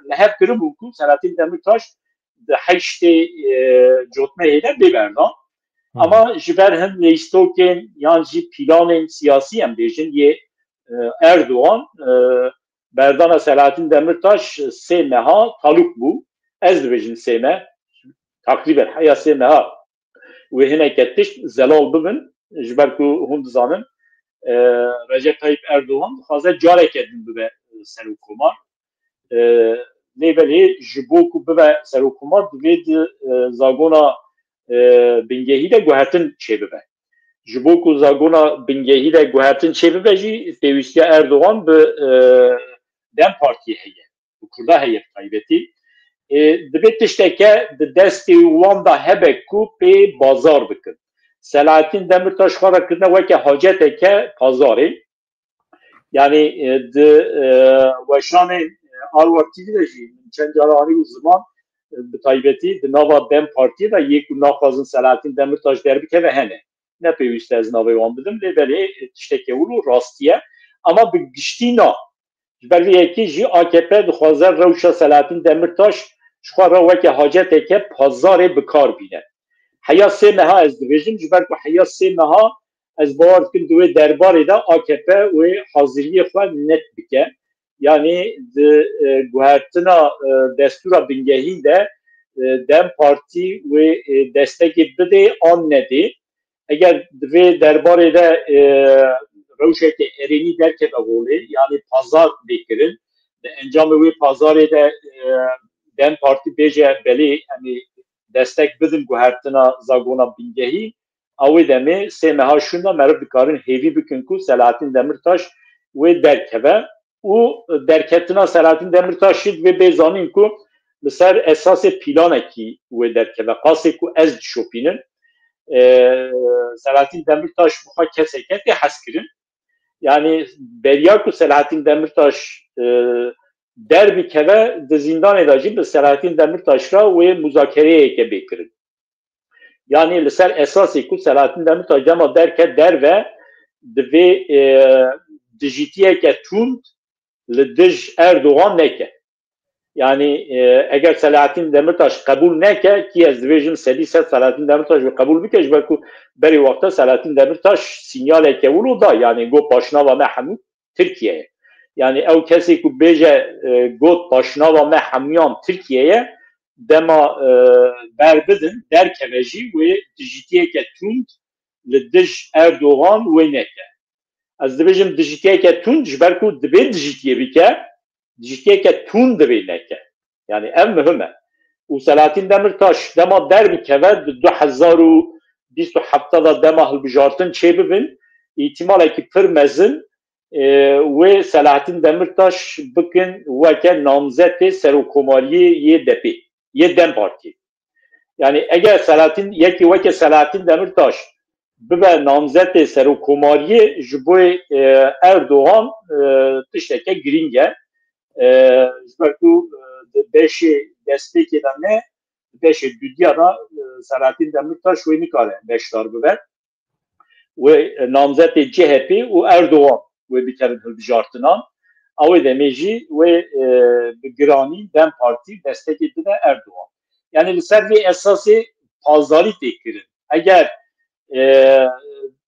li hev kiribûn ku Selahattin Demirtaş di heştê e, cotmehê de bê berdan. Ama ji ber hin lîstokên yan jî planên siyasî em bêjin yê e, Erdogan e, berdana Selahattin Demirtaş sê meha talûk bû. Ez dibêjim sê meh, teqrîben heya sê meha wê hineke tişt zelal bibin, ji ber ku hûn dizanin, e, Recep Tayyip Erdogan dixwaze careke din bibe serokkomar. E, lê belê ji bo ku bibe serokkomar divê di e, zagona e, bingehî de guhertin çêbibe. Ji bo ku zagona bingehî de guhertin çêbibe jî pêwîstiya Erdogan bi e, DEM Partiyê heye. Bi Kurda heye bi taybetî. E, dibê tişteke di destê wan de hebe ku pê bazar bikin. Selahattin Demirtaş xwe re kirine weke haceteke pazarê. Yanî e, di e, weşanê e, Arwar T V de jî min çend cara anî û ziman e, bi taybetî di nava DEM Partiyê de yê ku naxwazin Selahattin Demirtaş derbikeve hene. Ne pêwîst e ez navê wan bidim, lê belê e, tiştekî wilo rastî ye. Ama bi giştî na. Ji ber vê yekê jî A K P dixwaze rewşa Selahattin Demirtaş ji xwe re weke haceteke pazarê bi kar bîne. Heya sê meha ez dibêjim, ji ber ku heya sê meha ez bawer dikim di wê derbarê de A K P wê haziriyê xwe net bike. Yanî di e, guhertina e, destûra bingehîn de e, DEM Partî wê e, destekê bidê an nedê. Eger di vê derbarê de e, rewşeke erênî derkeve holê, yanî pazar bê kirin, di encamê wê pazarê de e, DEM Partî bêje belê em ê destek bidin guhertina zagona bingehî, a wê demê sê meha şûnda meriv dikarin hêvî bikin ku Selahattin Demirtaş wê derkeve û derketina Selahattin Demirtaş jî divê bê zanîn ku li ser esasê planekî wê derkeve. Qasê ku ez dişopînim, e, Selahattin Demirtaş bi xwe kesek e tê hezkirin. Yanî beriya ku Selahattin Demirtaş e, derbikeve di zîndanê de jî bi Selahattin Demirtaş re wê muzakereyeke bê kirin. Yanî li ser esasê ku Selahattin Demirtaş dema derket derve divê e, dijîtiyeke tund li dij Erdogan neke. Yanî e, eger Selahattin Demirtaş qebûl neke, kî ez dibêjim sedî sed Selahattin Demirtaş wê qebûl bike, ji ber ku berê wexta Selahattin Demirtaş sînyaleke wilo da, yanî got paşnava me hemû Tirkiye ye. Yanî ew kesê ku bêje e, got paşnava me hemûyan Tirkiye ye, dema e, berbidin, derkeve jî wê dijîtiyeke tund li dij Erdogan wê neke. Ez dibêjim dijîtiyeke tund ji ber ku dibê dijîtiyê bike, dijîtiyeke tund divê neke. Yanî ev muhim e. Û Selahattin Demirtaş dema derbikeve di du hezar û bîst û heft de dema hilbijartin çêbibin, îhtimalekî pir mezin e, wê Selahattin Demirtaş bikin weke namzetê serokkomariyê yê DEPê, yê DEM Partiyê. Yanî eger Selahattin, yekî weke Selahattin Demirtaş bibe namzetê serokkomariyê ji bo e, Erdogan e, tişteke girîng e. E, ji ber ku e, di beşê destpêkê de ne, di beşê dudiya de e, Selahattin Demirtaş wê nikare beşdar bibe. Wê namzetê C H P û Erdogan wê bikerin hilbijartinan. A wê demê jî wê e, bi giranî DEM Partî destekê bide Erdogan. Yanî li ser vê esasê pazarî tê kirin. Eger e,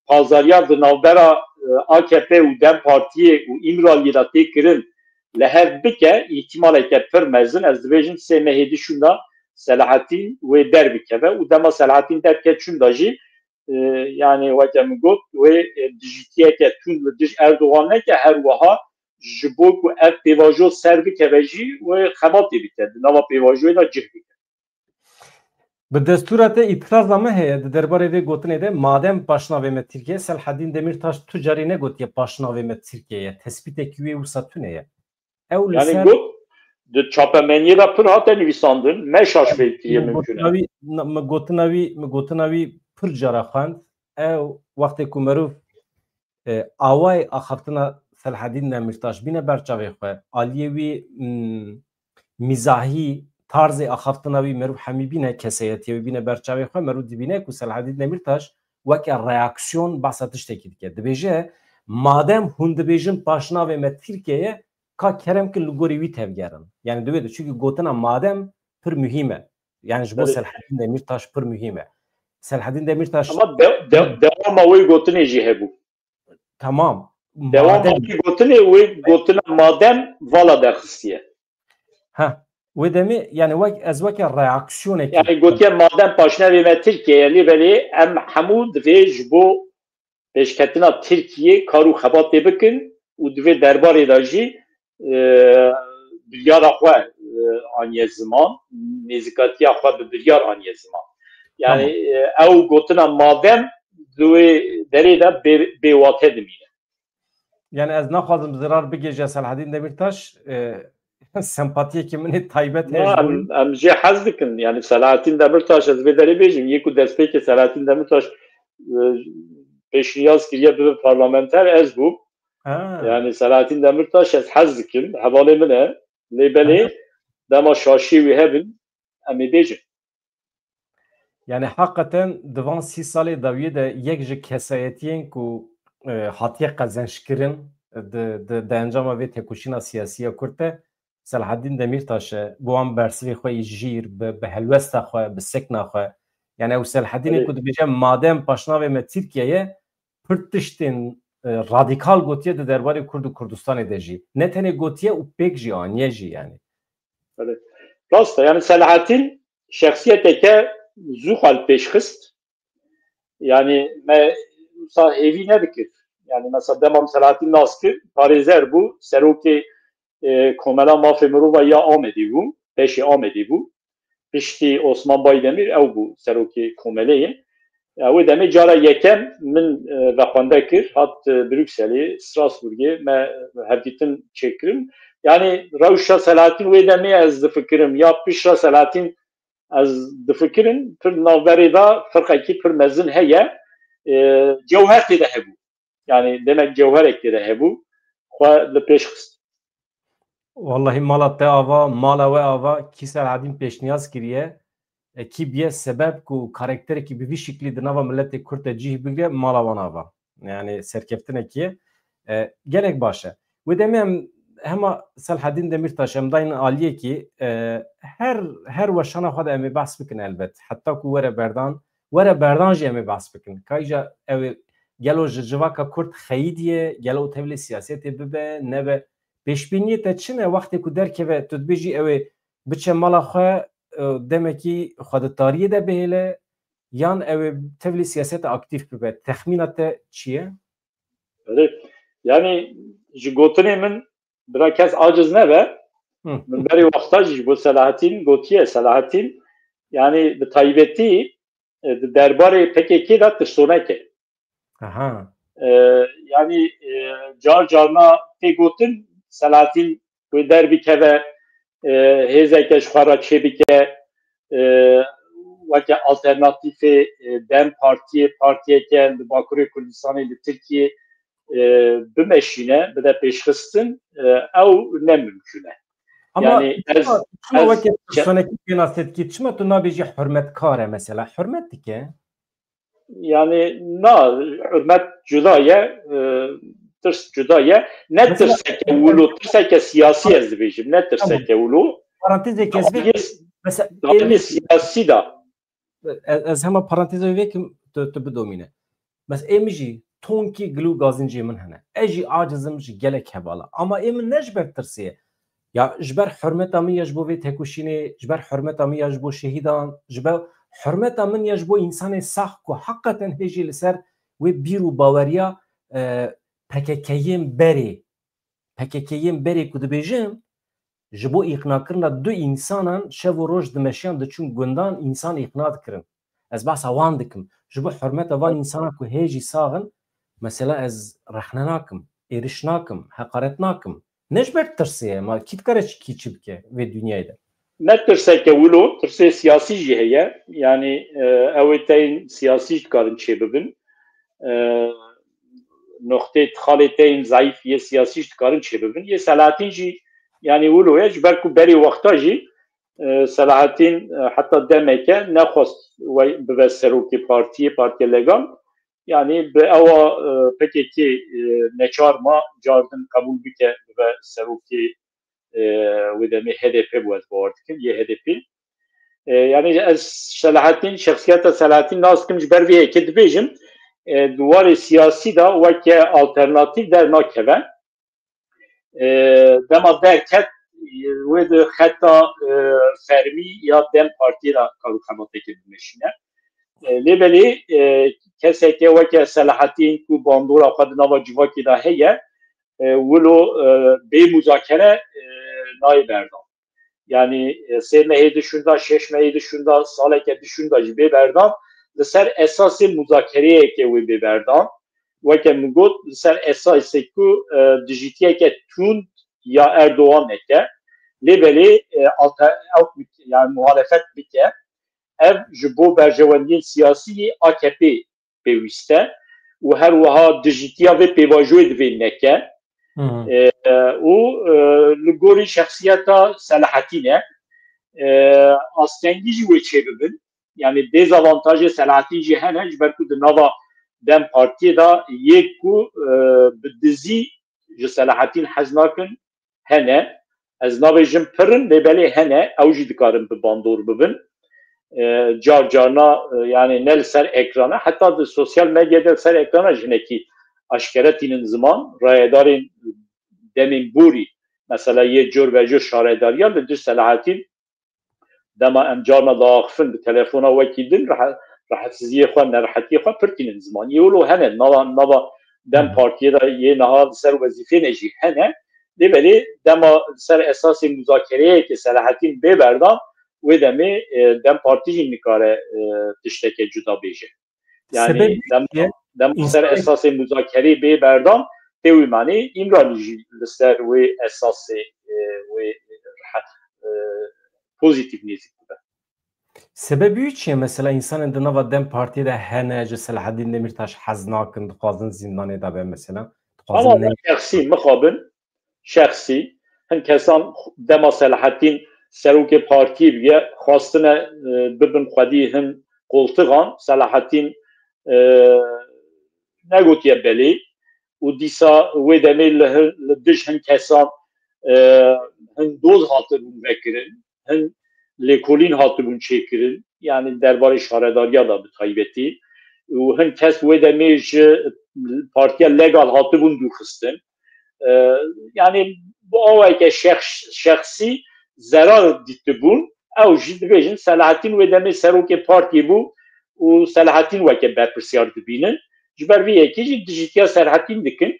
pazariya di navbera e, A K P û DEM Partiyê û Îmraliyê de tê kirin li hev bike, îhtimaleke pir mezin, ez dibêjim sê mehê di şûnda Selahattin wê derbikeve û dema Selahattin derket şûnda jî e, yanî weke min got, wê e, dijîtiyeke tund li dij Erdogan neke, her wiha ji bo ku ev pêvajo ser bikeve jî wê xebatê bike, di nava pêvajoyê de cih bike. Bi destûra te îtiraza me heye di derbarê vê gotinê de, madem paşnavê me Tirkiye, Selhedîn Demîrtaş tu carî negotiye paşnavê me Tirkiye ye. Tespîtekî wê wisa tune ye. Ew li Yanî ser got, di çapemeniyê de pir hate nivîsandin, me şaş fêr kiriye, mimkun e. Gotina wî, na-, me gotina wî, me gotina wî pir cara xwend. Ew wextê ku merov e, awayê axaftina Selhedîn Demîrtaş bîne ber çavê xwe, aliyê wî, mm, mîzahî, tarzê axaftina wî merov hemî bîne, keseyetiyê wî bîne ber çavê xwe, merov dibîne ku Selhedîn Demîrtaş weke reaksiyon behsa tiştekî dike. Dibêje, Madem hûn dibêjin paşnavê me Tirkiye ye, ka kerem kin li gorî wî tevgerin. Yani divê de, çünkü gotina madem pir muhîm e. Yani ji bo Tabii. Selahaddin Demirtaş pir muhîm e. Selahaddin Demirtaş Ama de, de, dewama wê gotinê jî hebû. Tamam. Dewama Madem wê gotinê, wê gotina madem vala derxistiye. Ha, wê demê, yani wek, ez weke reaksiyonekî Yani gotiye madem paşnavê me Tirkiye ye, lê belê em hemû divê ji bo pêşketina Tirkiye kar û xebatê bikin û divê derbarê de jî, e, biryara xwe, e, aniye ziman, nêzîkatiya xwe bi biryar aniye ziman. Yani, Tamam. e, ew gotina madem di wê derê de bê, bêwate dimîne. Yani ez naxwazim zirar bigêje Selahaddin Demirtaş, e, sempatiyekî min ê taybet heye ji Na, bo wî. em, em jê hez dikin. Yani Selahaddin Demirtaş, ez vê derê bêjim, yê ku destpêkê Selahaddin Demirtaş, e, pêşniyaz kiriye bibe parlamenter, ez bûm. Ha. Yani Selahaddin Demirtaş ez hez dikim, hevalê min e. Lê belê Aha. dema şaşiyê wî hebin, em ê bêjin. Yani heqeten di van sî salê dawiyê de yek ji kesayetiyên ku, e, hatiye qezençkirin di, di, di encama vê têkoşîna siyasî ya Kurd de Selahaddin Demirtaş e, bi wan bersivê xwe yê jîr, bi, bi helwesta xwe, bi sekna xwe. Yani ew Selahaddinê Belê. ku dibêje madem paşnavê me Tirkiye ye, pir tiştên, e, radîkal gotiye di derbarê Kurd û Kurdistanê de jî. Ne tenê gotiye û pêk jî aniye jî yani. Belê. Rast e, yani Selahaddin şexsiyeteke zû xwe li pêş xist. Yani me wisa hêvî nedikir. Yani mesela dema Selahaddin nas kir, parêzer bû, serokê, e, Komela Mafê Mirova ya Amedê bû, beşê Amedê bû. Piştî Osman Baydemîr ew bû serokê komelê ye. Ya wê demê cara yekem min, e, vexwende kir, hat, e, Brukselê, Strasbourgê, me hevdîtin çêkirin. Yani rewşa Selahaddin wê demê ez difikirim, ya pişra Selahaddin ez difikirim, pir navberê de firqekî pir mezin heye. E, cewher tê de hebû. Yani demek cewherek tê de hebû. Xwe li pêş xist. Wallahî mala te ava, mala we ava, kî Selahaddin pêşniyaz kiriye, e, kî biye sebeb ku karakterekî bi vî şiklî di nava miletê Kurd de cih bigire, mala wan ava. Yani serkeftinekî ye. E, gelek baş e. Wê demê em hema Selahaddin Demirtaş em dayîn aliyekî, e, her, her weşana xwe de em ê behs bikin elbet. Heta ku were berdan, were berdan jî em ê behs bikin. Kayca ew ê gelo ji civaka Kurd xeyidiye, gelo tevlê siyasetê bibe, nebe. Pêşbîniyê te çi ne? Wextê ku derkeve, tu dibêjî ew ê biçe mala xwe, e, demekî xwe di tariyê de bihêle, yan ew ê tevlî siyaseta aktîf bibe? Texmîna te çi ye? Belê. Yani ji gotinê min bira kes aciz nebe. Hı. Min berê wexta jî ji bo Selahattin gotiye, Selahattin, yani bi taybetî, e, di derbarê P K K de tirsonek e. Aha. E, yani, e, car carna tê gotin, Selahattin wê derbikeve, e, hêzeke ji xwe re çêbike, e, weke alternatîfê, e, DEM Partiyê, partiyeke li Bakurê Kurdistanê li Tirkiyê, e, bimeşîne, bide pêşxistin, e, ew ne mimkun e. Ama Yani ez, çima, çima ez weke ke- personekî pênase dikî, çima tu nabêjî hurmetkar e mesela? Hurmet dike. Yani na, hurmet cuda ye, e, tirs cuda ye. Ne Mesela tirseke wilo, tirseke siyasî ez dibêjim. Ne tirseke wilo. Parantezê kesbê. Dawiyê, mesela, dawiyê siyasî da. Ez, ez hema parantezê vekim, tu, tu bidomîne. Bes ê min jî tonkî gil û gazincê min hene. Ez jî acizim ji gelek hevala. Ama ê min ne ji ber tirsê ye. Ya ji ber hurmeta min ya ji bo vê tekoşînê, ji ber hurmeta min ya ji bo şehîdan, ji ber hurmeta min ya ji bo însanê sax ku heqeten hêjî li ser wê bîr û baweriya, e, P K K'yên berê, P K K'yên berê ku dibêjim, ji bo îqnakirina du însanan şev û roj dimeşiyan diçûn gundan, însan îqna dikirin. Ez behsa wan dikim. Ji bo hurmeta van însanan ku hê jî sax in, mesela ez rexne nakim, êriş nakim, heqaret nakim. Ne ji ber tirsê ye, ma kî dikare çi, kî çi bike vê dinyayê de? Ne tirseke wilo, tirsê siyasî jî heye. Yanî, e, ew ê teyên siyasî jî dikarin çêbibin. E, noxtê, xalê teyên zayîf yê siyasî jî dikarin çêbibin. Yê Selahattin jî, yanî wilo ye, ji ber ku berê wexta jî, e, Selahattin, e, heta demeke nexwest we bibe serokê partiyê, Partiya Legan. Yanî bi ewa, e, P K K, e, neçar ma cardin qebûl bike bibe serokê, e, wê demê H D P bû, ez bawer dikim, yê H D P. E, yanî ez Selahattin, şexsiyeta Selahattin nas dikim, ji ber vê yekê dibêjim, e, di warê siyasî de weke alternatîf dernakeve. E, dema derket, e, wê di xeta, e, fermî ya DEM Partiyê de kar û xebateke bimeşîne. E, lê belê, e, keseke weke Selahattin ku bandora xwe di nava civakê de heye, e, wilo, e, bê muzakere, e, nayê berdan. Yanî, e, sê mehê di şûnda, şeş mehê di şûnda, saleke di şûnda jî bê berdan, li ser esasê muzakereyeke wê bê berdan. Weke min got, li ser esasê ku, e, dijîtiyeke tund ya Erdogan neke. Lê belê, e, alter-, ew bike, yani muhalefet bike. Ev ji bo berjewendiyên siyasî yê A K P pêwîst e û her wiha dijîtiya vê pêvajoyê divê neke. Hı hı. E, e, û, e, li gorî şexsiyeta Selahattin e. E, astengî jî wê çêbibin. Yani dezavantajê Selahattin jî hene, ji ber ku di nava DEM Partiyê de yê ku, e, bi dizî ji Selahattin hez nakin, hene. Ez nabêjim pir in, lê belê hene, ew jî dikarin bi bandor bibin. E, car carna, e, yani ne li ser ekrana, heta di sosyal medyada li ser ekrana jî hinekî aşkere tînin ziman, rayedarên demên borî, mesela yê cor ve cor şaredariya li dij Selahattin, dema em carna diaxifin bi telefona wekî din, rehe-, rehetsiziyê xwe, nerehetiyê xwe pir tînin ziman. Yê wilo hene, nava, nava DEM Partiyê de yê niha li ser wezîfê ne jî hene. Lê belê dema li ser esasê muzakereyeke Selahattin bê berdan, wê demê, e, DEM Partî jî nikare, e, tişteke cuda bêje. Yani Sebeb dema, çi ye? Dema ser esasê muzakerê bê berdan, tê wî manî, Îmralî jî li ser wê esasê, e, wê rehet, e, pozîtîf nêzîk bibe. Sebebî wî çi ye? Mesela, însanên di nava DEM Partiyê de hene, ji Selahaddîn Demîrtaş hez nakin, dixwazin zîndanê de be, mesela. Dixwazin Ama ne- şexsî mixabin, şexsî, hin kesan dema Selahaddîn serokê partiyê bûye, xwastine, e, bibin xwedî hin qoltixan, Selahaddîn, e, negotiye belê û dîsa wê demê li hin, li dij hin kesan, e, hin doz hatibûn vekirin, hin lêkolîn hatibûn çêkirin, yani derbarê şaredariya da bi taybetî û hin kes wê demê ji partiya Legal hatibûn dûrxistin. E, yani bi awayeke şexs-, şexsî zerar dîtibûn. Ew jî dibêjin Selahaddîn wê demê serokê partiyê bû û Selahaddîn weke berpirsyar dibînin. Ji ber vê yekê jî dijîtiya Selahaddîn dikin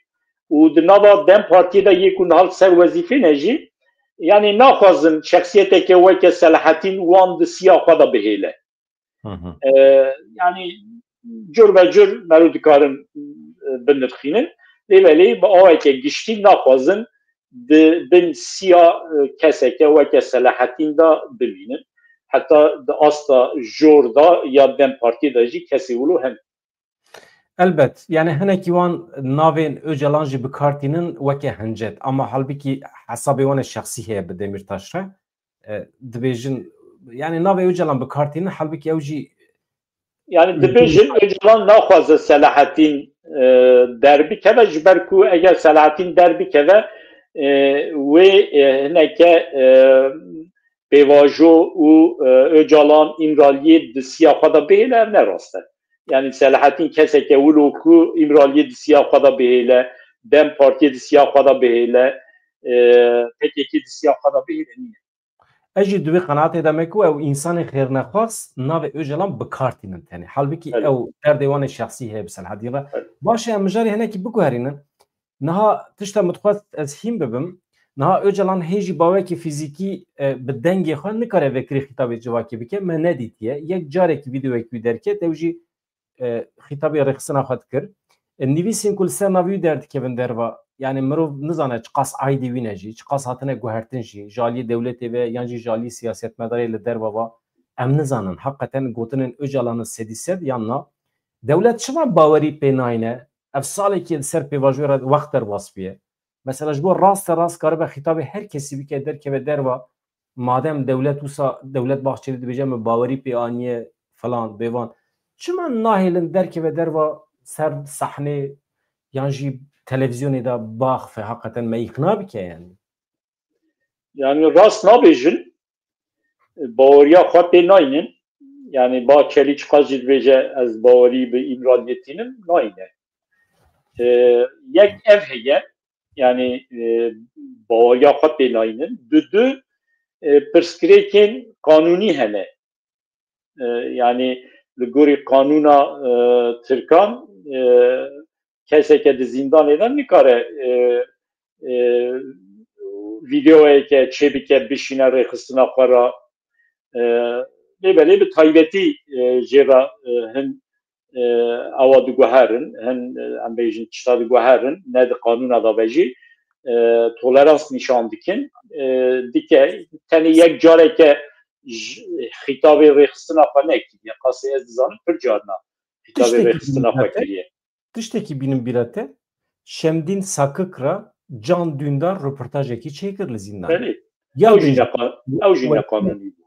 û di nava DEM Partiyê de yê ku niha li ser wezîfê ne jî, yani naxwazin şexsiyeteke weke Selahaddîn wan di siya xwe de bihêle. Hı hı. E, yani cur be cur mero dikarin, e, binirxînin. Lê belê bi aweke giştî naxwazin di bin siya, e, keseke weke Selahaddîn de bimînin. Heta di asta jor de ya DEM Partiyê de jî kesê wilo hene. Elbet, yani hinekî wan navên Ocalan jî bi kar tînin weke hincet. Ama halbikî hesabê wan ê şexsî heye bi Demîrtaş re. E, dibêjin, yani navê Ocalan bi kar tînin, halbikî ew jî Yani dibêjin Ocalan naxwaze Selahaddîn, e, derbikeve, ji ber ku eger Selahaddîn derbikeve, e, wê, e, hineke, e, pêvajo û, e, Ocalan Îmraliyê di siya xwe de bihêle, ev ne rast e. Yani Selahaddîn keseke wilo ku Îmraliyê di siya xwe de bihêle, DEM Partiyê di siya xwe de bihêle, e, P K K di siya xwe de bihêle nîne. Ez jî di wê qenaatê de me ku ew însanê xêrnexwas navê Ocalan bi kar tînin tenê. Halbikî Evet. ew derdê wan ê şexsî heye bi Selahaddîn re. Evet. Baş e, em mijarê hinekî biguherînin. Niha tişta min dixwest ez hîn bibim. Niha Ocalan hê jî bawekî fîzîkî, e, bi dengê xwe nikare vekirî xîtabê civakê bike. Me nedîtiye. Yek carekî vîdeoyek wî derket, ew jî, e, xîtabê rêxistina xwe dikir. E, nivîsên ku li ser navê wî derdikevin derva, yani mirov nizane çiqas aîdî wî ne jî, çiqas hatine guhertin jî, ji aliyê dewletê ve yan jî ji aliyê siyasetmedarê li derva va, em nizanin. Heqeten gotinên Ocalan sedî sed yan na. Dewlet çima bawerî pê nayne? Ev salekî li ser pêvajoyê re wext derbas bûye. Mesela ji bo raste rast karibe xîtabê her kesî bike derkeve derva, madem dewlet wisa, Dewlet Bahçelî dibêje min bawerî pê aniye falan bêvan, çima nahêlin derkeve derva ser sahnê yan jî televîzyonê de biaxife, heqeten me îqna bike yani. Yani rast nabêjin, baweriya xwe pê naynin. Yani ba Çelî çiqas jî dibêje ez bawerî bi Îmraliyê tînim, nayne. E, yek ev heye, yani e, baweriya xwe pê naynin. Dudu e, pirsgirêkên qanûnî hene. E, yani li gorî qanûna e, Tirkan e, keseke di zîndanê de nikare e, e, vîdeoyeke çêbike bişîne rêxistina xwe re. E, lê belê bi taybetî e, jê re e, hin e, ewa diguherin, hin e, em bêjin tişta diguherin, ne di qanûna de be jî e, tolerans nîşan dikin. E, dike tenê yek careke xîtabê rêxistina xwe nekiriye. Qasê ez dizanim pir carna xîtabê rêxistina xwe kiriye. Tiştekî bînim bîra te, Şemdîn Sakik re Can Dündar röportajekî çêkir li zîndan. Belê. Ew jî neqanûnî bû.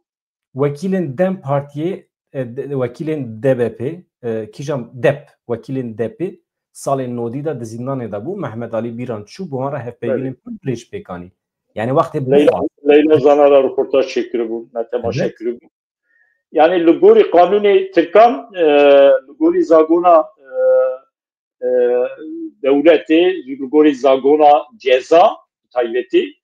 Wekîlên DEM Partiyê, e, wekîlên D B P, e, kîjan DEP, wekîlên DEP'ê salên nodî de di zîndanê de bû. Mehmet Alî Bîran çû, bi wan re hevpeyvînên pir dirêj pêk anî. Yani wextê Leyla, Leyla Zana re röportaj çêkiribû, me temaşe kiribû. Yani li gorî qanûnê Tirkan, e, li gorî zagona e, e, dewletê, li gorî zagona ceza taybetî,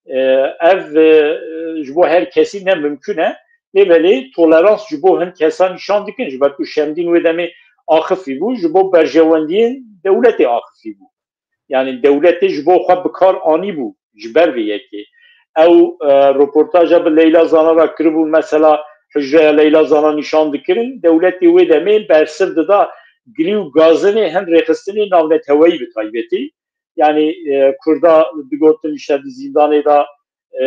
e, ev e, ji bo her kesî ne mimkun e. Lê belê tolerans ji bo hin kesan nîşan dikin, ji ber ku Şemdîn wê demê axifî bû, ji bo berjewendiyên dewletê axifî bû. Yani dewletê ji bo xwe bi kar anîbû ji ber vê yekê. Ew e, roportaja bi Leyla Zana re kiribû, mesela hicreya Leyla Zana nîşan dikirin, dewletê wê demê bersiv dida gilî û gazinê hin rêxistinê navneteweyî bi taybetî. Yani e, Kurda digotin işte di zîndanê de e,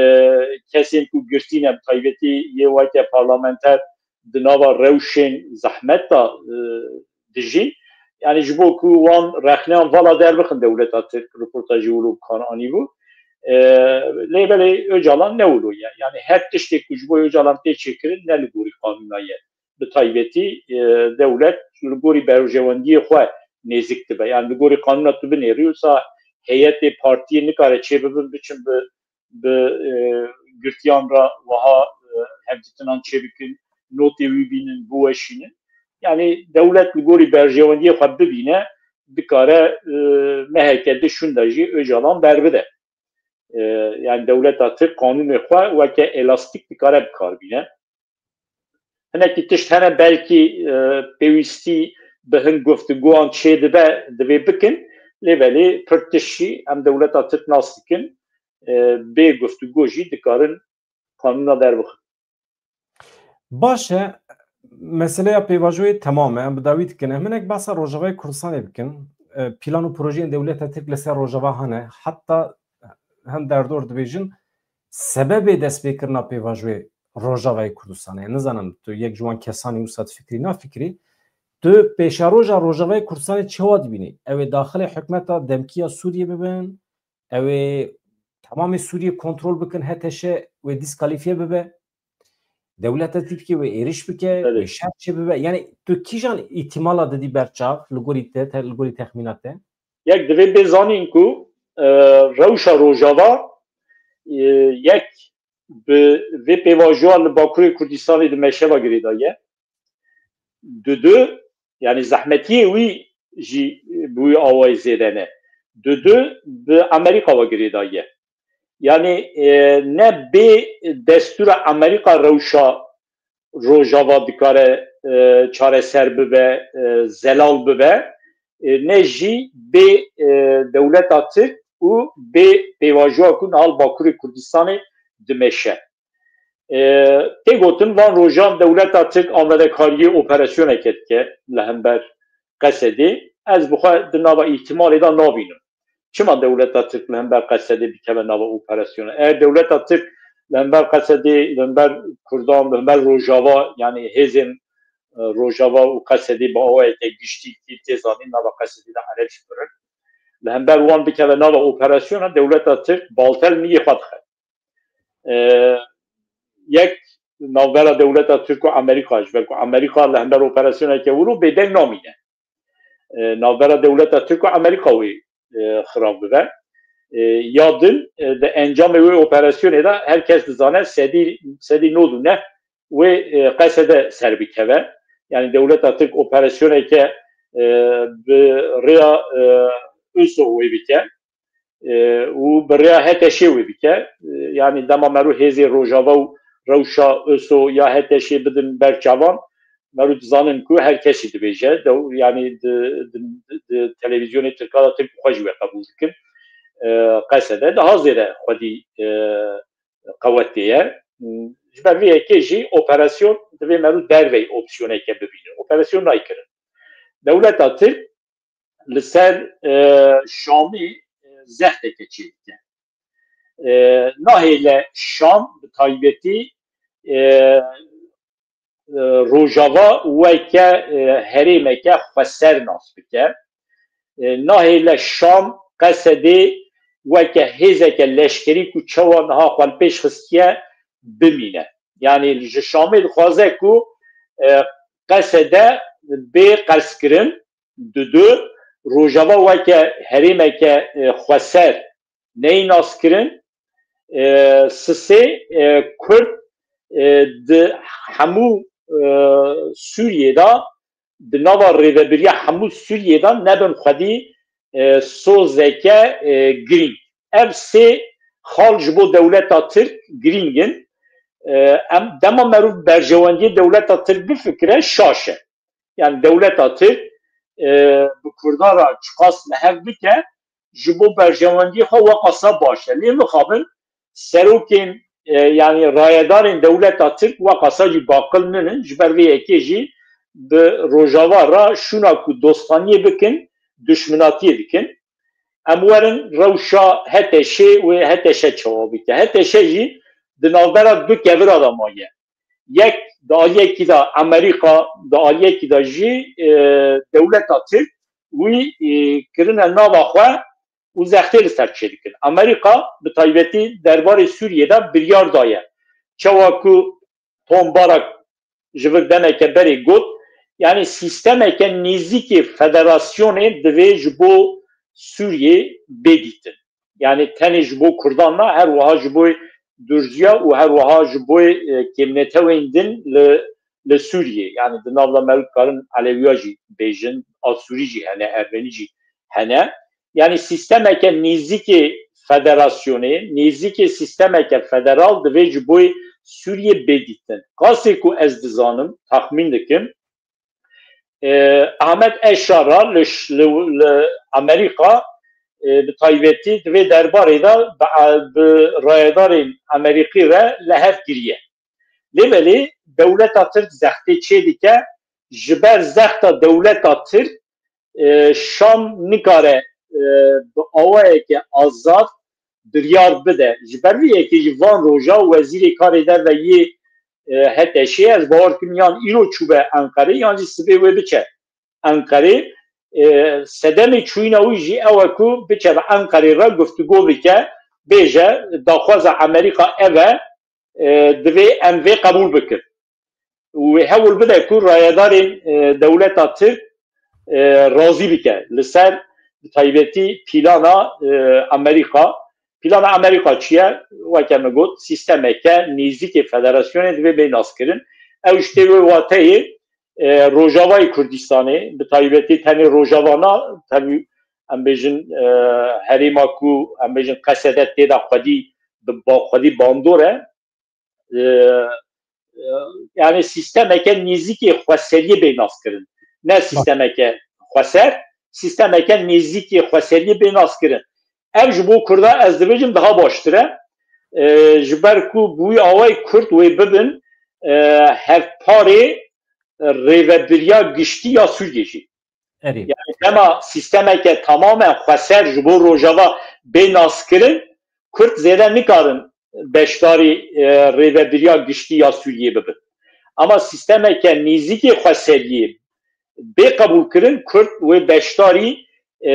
kesên ku girtî ne bi taybetî yê weke parlamenter di nava rewşên zehmet de e, dijîn. Yani ji bo ku wan rexneyan vala derbixin dewleta Tirk, roportajê wilo bi kar anîbû. E, lê belê Ocalan ne wilo ye. Yani her tiştê ku ji bo Ocalan tê çêkirin ne li gorî qanûna ye. Bi taybetî e, dewlet li gorî berjewendiyê xwe nêzik dibe. Yani li gorî qanûna tu binêrî, wisa heyetê partiyê nikare çêbibin, biçin bi bi e, girtiyan re wiha e, hevdîtinan çêbikin, notê wî bînin, biweşînin. Yani dewlet li gorî berjewendiyê xwe bibîne, dikare e, meheke di şûn de jî Ocalan berbide. E, yani dewleta Tirk qanûnê xwe weke elastîk dikare bi kar bîne. Hinekî tişt hene belkî e, pêwîstî bi hin guftûgoyan çêdibe, divê bikin. Lê belê pir tişt jî em dewleta Tirk nas dikin. E, bê guftûgo jî dikarin qanûna derbixin. Baş e, meseleya pêvajoyê temam e, em bi dawî dikin. Em hinek behsa Rojavayê Kurdistanê bikin. E, plan û projeyên dewleta Tirk li ser Rojava hene. Heta hin derdor dibêjin, sebebê destpêkirina pêvajoyê Rojavayê Kurdistanê ye. Nizanim tu yek ji wan kesan î wisa difikirî, nafikirî. Tu pêşeroja Rojavayê Kurdistanê çawa dibînî? Ew ê daxilê hikûmeta demkî ya Sûriyê bibin, ew ê temamê Sûriyê kontrol bikin, H T Ş wê dîskalîfiye bibe. Dewleta Tirkiyê wê êrîş bike, wê şer çêbibe. Yani tu kîjan îtîmala didî ber çav li gorî te, te, li gorî texmîna te? Yek divê bê zanîn ku e, rewşa Rojava e, yek bi vê pêvajoya li Bakurê Kurdistanê di meşe ve girêdaye. Dudu, yani zehmetiyê wî jî bi wî awayî zêde ne. Dudu bi Amerîka ve girêdaye. Yani e, ne bê destûra Amerîka rewşa Rojava dikare e, çareser bibe, e, zelal bibe, e, ne jî bê e, dewleta Tirk û bê pêvajoya ku niha li Bakurê Kurdistanê dimeşe. E, tê gotin van rojan dewleta Tirk amadekariyê operasyoneke dike li hember Qesedê. Ez bi xwe di nava îhtimalê de nabînim. Çima dewleta Tirk li hember Qesedê bikeve nava operasyona? Eger dewleta Tirk li hember Qesedê, li hember Kurdan, li hember Rojava, yani hêzên e, Rojava û Qesedê bi awayeke giştî tê zanîn, nava Qesedê de Ereb jî pir in. Li hember wan bikeve nava operasyona, dewleta Tirk baltel miyê xwe dixe. E, yek navbera dewleta Tirk û Amerîka, ji ber ku Amerîka li hember operasyoneke wilo bêdeng namîne. e, navbera dewleta Tirk û Amerîka wê, e, xirab bibe. E, ya din, e, di encamê wê operasyonê de her kes dizane sedî, sedî nod û neh wê, e, Qesede ser bikeve. Yani dewleta Tirk operasyoneke, e, bi rêya, e, ÖSO wê bike, e, û bi rêya HTŞ'ê wê bike. E, yani dema merû hêzê Rojava û rewşa ÖSO ya HTŞ'ê bidin ber çavan, merû dizanin ku her kesî dibêje, dew, yani di, di, di, di televîzyonê Tirka de Tirk xwe jî wê qebûl dikin. E, Qesede daha zêde xwedî, e, qewetê ye. Ji ber vê yekê jî operasyon divê merû dervey opsiyoneke bibîne. Operasyon nayê kirin. Dewleta Tirk li ser, e, Şamê, e, zexteke çêdike. E, nahêle Şam bi taybetî, e, e, Rojava weke, e, herêmeke xweser nas bike. E, nahêle Şam Qesedê weke hêzeke leşkerî ku çawa niha xwe li pêş xistiye bimîne. Yani ji Şamê dixwaze ku, e, Qesede bê qerskirin, didu Rojava weke herêmeke, e, xweser neyê naskirin, e, sisê, e, Kurd, e, di hemû, e, Sûriyê de, di nava rêvebiriya hemû Sûriyê de nebin xwedî, e, sozeke, e, girîng. Ev sê xal ji bo dewleta Tirk girîng in. E, em, dema merû berjewendiyê dewleta Tirk bifikire, şaş e. Yani dewleta Tirk, e, bi Kurdan re çiqas li hev bike, ji bo berjewendiyê xwe weqasa baş e. Lê mixabin serokên, e, yani rayedarên dewleta Tirk weqasa jî baqil ninin, ji ber vê yekê jî bi Rojava re şûna ku dostaniyê bikin, duşminatiyê dikin. Em werin rewşa HTŞ'ê wê HTŞ çawa bike. HTŞ jî di navbera du kevira de maye. Yek di aliyekî de Amerîka, di aliyekî de jî, e, dewleta Tirk wî, e, kirine nava xwe û zextê li ser çêdikin. Amerîka bi taybetî derbarê Sûriyê de biryar daye. Çawa ku Tom Barak ji vir demeke berê got, yani sîstemeke nêzîkê federasyonê divê ji bo Sûriyê bê dîtin. Yani tenê ji bo Kurdan na, her wiha ji bo Durziya û her wiha ji bo, e, kêmnetewên din li, li Sûriyê. Yani di nav de me dikarin Elewiya jî bêjin, Asûrî jî hene, Ermenî jî hene. Yani sîstemeke nêzîkê federasyonê, nêzîkê sîstemeke federal divê ji bo Sûriyê bê dîtin. Qasê ku ez dizanim, taxmîn dikim, e, Ahmet Eşara li, ş-, li, li Amerîka, e, bi taybetî di vê derbarê de bi, bi rayedarên Amerîkî re li hev kiriye. Lê belê dewleta Tirk zextê çê dike, ji ber zexta dewleta Tirk, e, Şam nikare, e, bi awayeke azad biryar bide. Ji ber vê yekê jî van roja wezîrê karê derve yê, e, HTŞ'ê, ez bawer dikim yan îro çûbe Enqerê yan jî sibê wê biçe Enqerê. E, sedemê çûyîna wî jî ew e ku biçe bi Enqerê re guftûgo bike, bêje daxwaza Amerîka ev e, e, divê em vê qebûl bikin. Û wê hewl bide ku rayedarên, e, dewleta Tirk, e, razî bike li ser bi taybetî plana, e, Amerîka. Plana Amerîka çi ye? Weke min got, sîstemeke nêzîkê federasyonê divê bê naskirin. Ew ji tê wê wateyê, e, Rojavayê Kurdistanê, bi taybetî tenê Rojava na, tevî em bêjin, e, herêma ku em bêjin Qesede tê de xwedî bi ba-, xwedî bandor e, e, e, yani sîstemeke nêzîkê xweseriyê bê naskirin. Ne sîstemeke xweser, sîstemeke nêzîkê xweseriyê bê naskirin. Ev ji bo Kurda ez dibêjim daha baştir e. E, ji ber ku bi wî awayî Kurd wê bibin, e, hevparê rêvebiriya giştî ya Sûriyê jî. Erê. Yani dema sîstemeke tamamen xweser ji bo Rojava bê naskirin, Kurd zêde nikarin beşdarî, e, rêvebiriya giştî ya Sûriyê bibin. Ama sîstemeke nêzîkê xweseriyê bê qebûlkirin, Kurd wê beşdarî, e,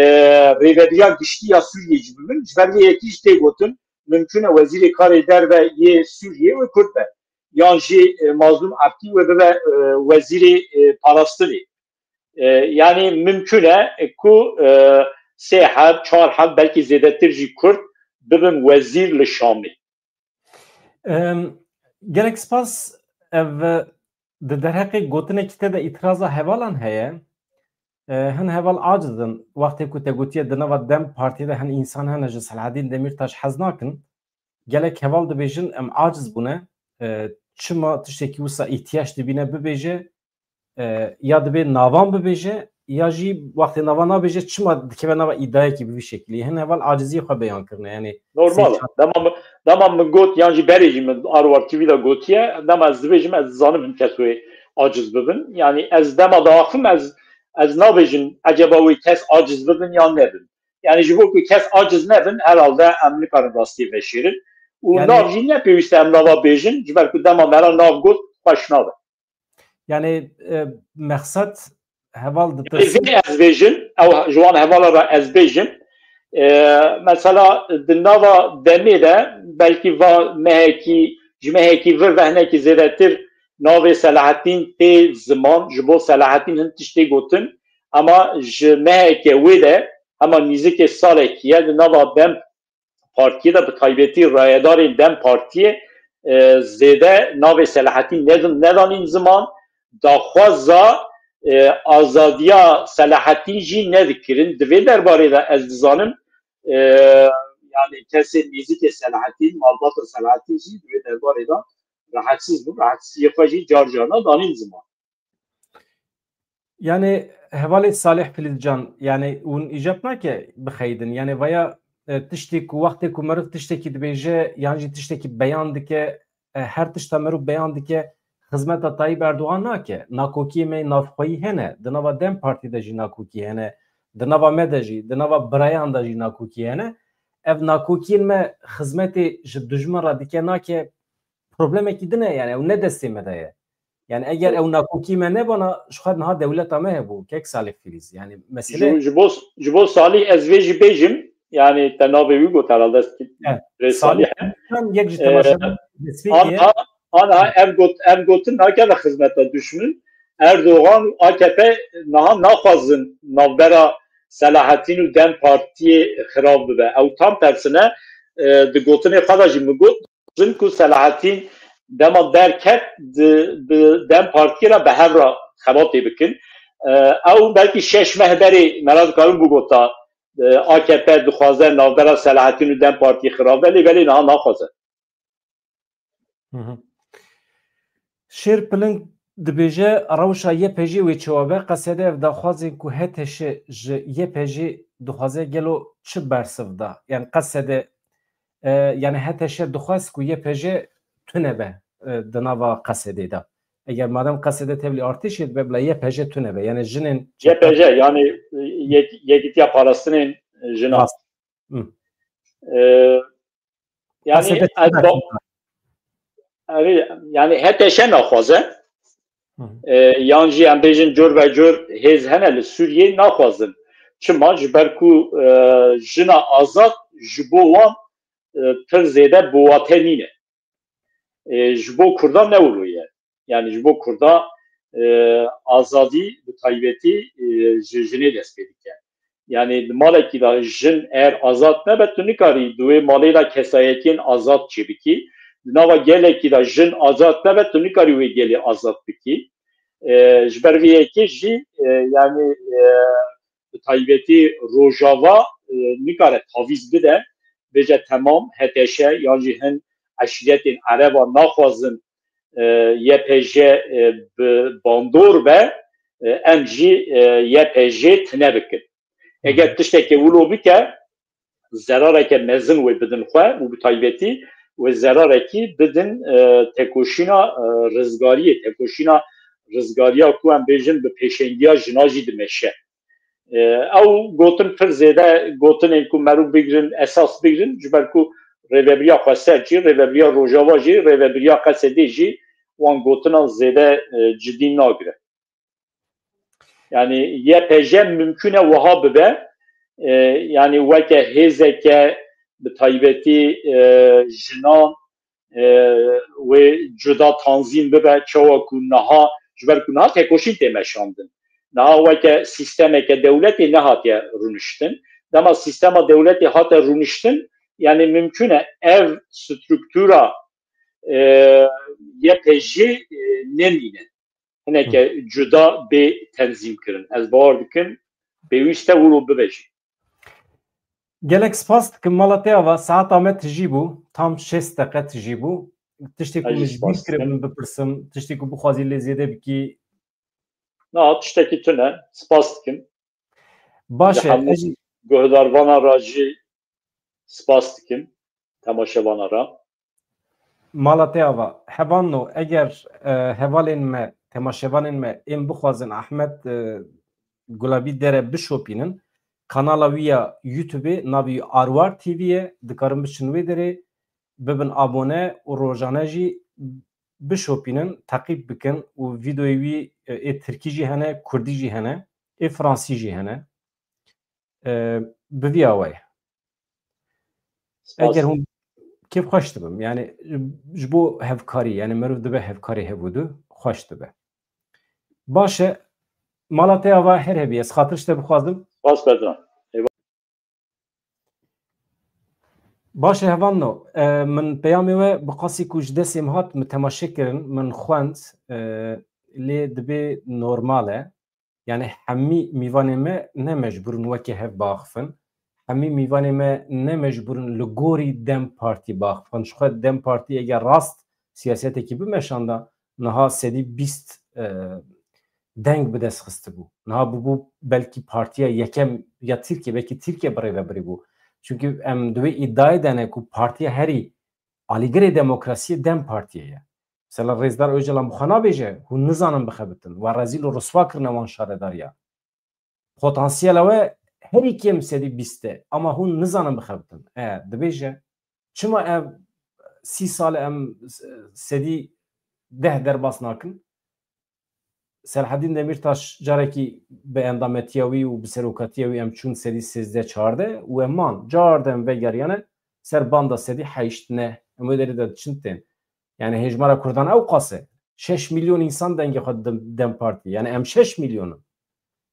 rêvebiriya giştî ya Sûriyê jî bibin. Ji ber vê yekî jî tê gotin, mimkun e wezîrê karê derve yê Sûriyê wê Kurd be. Yan jî, e, Mazlûm Ebdî wê bibe, e, wezîrê, e, parastinê. E, yanî mimkun e ku, e, sê heb, çar heb, belkî zêdetir jî Kurd bibin wezîr li Şamê. Em, gelek spas. Ev, e, di derheqê gotinekî te de îtiraza hevalan heye. E, hin heval aciz in. Wextê ku te gotiye di nava DEM Partiyê de hin însan hene ji Selahaddin Demirtaş hez nakin. Gelek heval dibêjin em aciz bûne. E, çima tiştekî wisa îhtiyaç dibîne bibêje, e, ya dibê navan bibêje, ya jî wextê navan nabêje, çima dikeve nava îdayekî bi vî şekilî? Hin heval aciziyê xwe beyan kirine, yanî Normal e. Dema min, dema min got, yan jî berê jî min Arwar T V de gotiye, dema ez dibêjim, ez dizanim hin kes wê aciz bibin. Yanî ez dema diaxivim, ez, ez nabêjim eceba wê kes aciz bibin yan nebin. Yanî ji bo ku kes aciz nebin, herhalde em nikarin rastiyê veşêrin. Û Yanî nav jî ne pêwîst e em nava bêjin, ji ber ku dema me re nav got, xweş nabe. Yanî, e, mexsed heval Yanî dipirsin. Vê ez bêjim, ew ji wan hevala re ez bêjim. E, mesela di nava demê de belkî va mehekî, ji mehekî vir ve hinekî zêdetir navê Selahattîn tê ziman, ji bo Selahattîn hin tiştê gotin. Ama ji meheke wê de, hema nîzikê salekî ye, di nava DEM Partiyê de, bi taybetî rayedarên DEM Partiyê, e, zêde navê Selahattîn nedin, nedanîn ziman, daxwaza, e, azadiya Selahattîn jî nedikirin. Di vê derbarê de ez dizanim, e, yanî kesên nêzîkê Selahattîn, malbata Selahattîn jî di vê derbarê de rahatsiz bûn, rahatsiziyê xwe jî car carna danîn ziman. Yanî hevalê Salih Filîzcan, yanî hûn îcab nake bixeyidin. Yanî vaya, e, tiştê ku wextê ku meriv tiştekî dibêje yan jî tiştekî beyan dike, e, her tişta meriv beyan dike, xizmeta Tayyip Erdogan nake. Nakokiyê me navxweyî hene. Di nava DEM Partî de jî nakokî hene. Di nava me de jî, di nava birayan de jî nakokî hene. Ev nakokiyên me xizmetê ji dijmin re dike nake, problemekî din e, yanî ew ne destê me de ye. Yanî eger ew nakokî me nebana, ji xwe niha dewleta me hebû, kek Salih Filîz. Yanî mesele Ji, ji bo, ji bo Salih ez vê jî bêjim, yanî te navê wî got herhalde, He, rê Salih Salih. Yek ji Ee, temaşevan destpêkê ye. Anha, anha ev got, ev gotin nakeve xizmeta duşmin. Erdogan û A K P niha naxwazin navbera Selahattîn û DEM Partiyê xirab bibe. Ew tam tersine, e, di gotinê xwe de jî min got, Zin ku Selahattîn dema derket, di, bi DEM Partiyê re bi hev re xebatê bikin. E, ew belkî şeş meh berê me re dikarin bigota, e, A K P dixwaze navbera Selahattîn û DEM Partiyê xirab be, lê belê niha naxwaze. Hı hı. Şêr Piling dibêje, rewşa Y P G wê çawa be? Qesede ev daxwazên ku H T Ş ji Y P G dixwaze gelo çi bersiv da? Yanî qesede, e, yanî H T Ş dixwest ku Y P G tune be, e, di nava qesedê de. Eger madem qesede tevlî artêşê dibe, bila Y P G tune be. Yanî jinên Y P G, yanî, e, yek-, yekîtiya parastinên jinan. Rast. Hı. E, Yanî Qesede ez çi ba-, bersiv da? Erê, yanî H T Ş naxwaze. Hı hı. E, yan jî em bêjin cor ve cor hêz hene li Sûriyê naxwazin. Çima? Ji ber ku, e, jina azad ji bo wan, e, pir zêde bi wate nîne. E, ji bo Kurdan ne wilo ye. Yanî ji bo Kurda, e, azadî bi taybetî, e, ji jinê dest pê dike. Yanî di malekî de jin eger azad nebe, tu nikarî di wê malê de kesayetiyên azad çêbikî. Di nava gelekî de jin azad nebe, tu nikarî wê gelê azad bikî. E, ji ber vê yekê jî, e, yanî, e, bi taybetî Rojava, e, nikare tavîz bide, bêje temam, H T Ş yan jî hin eşîretên Ereba naxwazin, e, Y P G, e, bi bandor be, e, em jî, e, Y P G tune bikin. Eger tiştekê wilo bike, zerareke mezin wê bidin xwe û bi taybetî wê zerarekî bidin, e, tekoşîna, e, rizgariyê, tekoşîna rizgariya ku em bêjin bi pêşengiya jina jî dimeşe. E, ew gotin pir zêde gotinên ku merû bigrin, esas bigrin, ji ber ku rêvebiriya Xweser jî, rêvebiriya Rojava jî, rêvebiriya Qesedê jî wan gotinan zêde, e, cidî nagire. Yanî Y P G mimkun e wiha bibe, e, yanî weke hêzeke bi taybetî, e, jinan, e, wê cuda tanzîm bibe, çawa ku niha, ji ber ku niha tekoşîn tê meşandin. Niha weke sîstemeke dewletê nehatiye rûniştin. Dema sîstema dewletê hate rûniştin, yani mimkun e ev struktura, e, Y P J, e, nemîne. Hineke cuda bê tenzîm kirin. Ez bawer dikim pêwîst e wilo bibe jî. Gelek spas dikim, mala te ava, saeta me tijî bû. Tam şêst deqe tijî bû. Tiştê ku Ez jî min ji bîr spas kiribe dikim. Min bipirsim, tiştê ku bixwazî lê zêde bikî. Na, tiştekî tune. Spas dikim. Baş e, hemû ez jî guhdarvana ra jî spas dikim. Temaşevana ra. Mala te ava. Hevalno, eger, e, hevalên me, temaşevanên me ên bixwazin Ahmet, e, Gulabî Dere bişopînin, kanala wî ya YouTube-ê navî Arwar T V ye, dikarin biçin wê derê, bibin abone û rojane jî bişopînin, teqîb bikin û vîdeoyê wî, e, ê tirkî jî hene, kurdî jî hene, ê fransî jî hene. E, bi vî awayî. Spas. Eger hûn kêf xweş dibim. Yani ji bo hevkarî, yani meriv dibe hevkarê hev û du, xweş dibe. Baş e, mala te ava her hebî, ez xatir ji te bixwazim. Spas Bedran. Eyvallah. Baş e, hevalno, e, min peyamê we bi qasî ku ji destê min hat, min temaşe kirin, min xwend, e, lê dibê normal e. Yani hemî mîvanê me ne mecbûr in weke hev biaxifin. Hemî mîvanê me ne mecbûr in li gorî DEM Partî biaxifin. Ji xwe DEM Partî eger rast siyasetekî bimeşanda, niha sedî bîst, e, deng bi dest xistibû. Niha bûbû belkî partiya yekem ya Tirkiye, belkî Tirkiye bi rê ve birîbû. Çünkü em di wê îddiayê de ne ku partiya herî alîgirê demokrasiyê DEM Partiyê ye. Mesela Rêzdar Ocalan bi xwe nabêje, hûn nizanin bixebitin. We rezîl û riswa kirine wan şaredariya. Potansiyela we herî kêm sedî bîst e, ama hûn nizanin bixebitin. E, dibêje, çima ev sî sal e em sedî deh derbas nakin? Selahedîn Demîrtaş carekî bi endametiya wî û bi serokatiya wî em çûn sedî sêzdeh çardeh û em man. Carde em vegeriyane ser banda sedî heşt, neh. Em wê derê de diçin tên. Yani hejmara Kurdan ew qas e. Şeş milyon însan dengê xwe didin DEM Partî. Yani em şeş milyon in.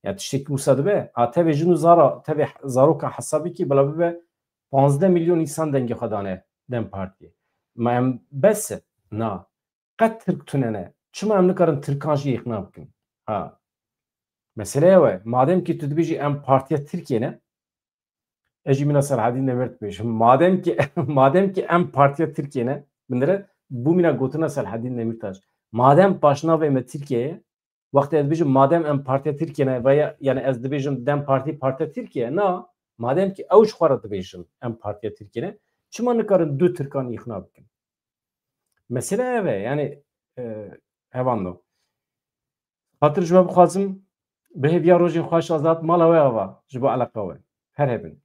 Ya tiştekî wisa dibe. A tevê jin û zara, tevê zaroka hesabîkî bila bibe panzdeh milyon însan dengê xwe dane DEM Partî. Ma em bes e? Na. Qet Tirk tune ne. Çima em nikarin Tirkan jî îqna bikin? Ha. Mesele ew e. Madem ki tu dibêjî em partiya Tirkiye ne, ez jî mîna Selahedîn Demir dibêjim. Madem ki, madem ki em partiya Tirkiye ne, binire bû mîna gotina Selahedîn Demîrtaş. Madem paşnavê me Tirkiye ye, wextê ez dibêjim madem em partiya Tirkiye ne, veya yani ez dibêjim DEM Partî partiya Tirkiye, na, madem ki ew ji xwe re dibêjin em partiya Tirkiye ne, çima nikarin du Tirkan îqna bikin? Mesele ev e, yani, e, hevalno. Xatir ji we bixwazim, bi hêviya rojên xweş Azad, mala we ava ji bo eleqa we. Her hebin.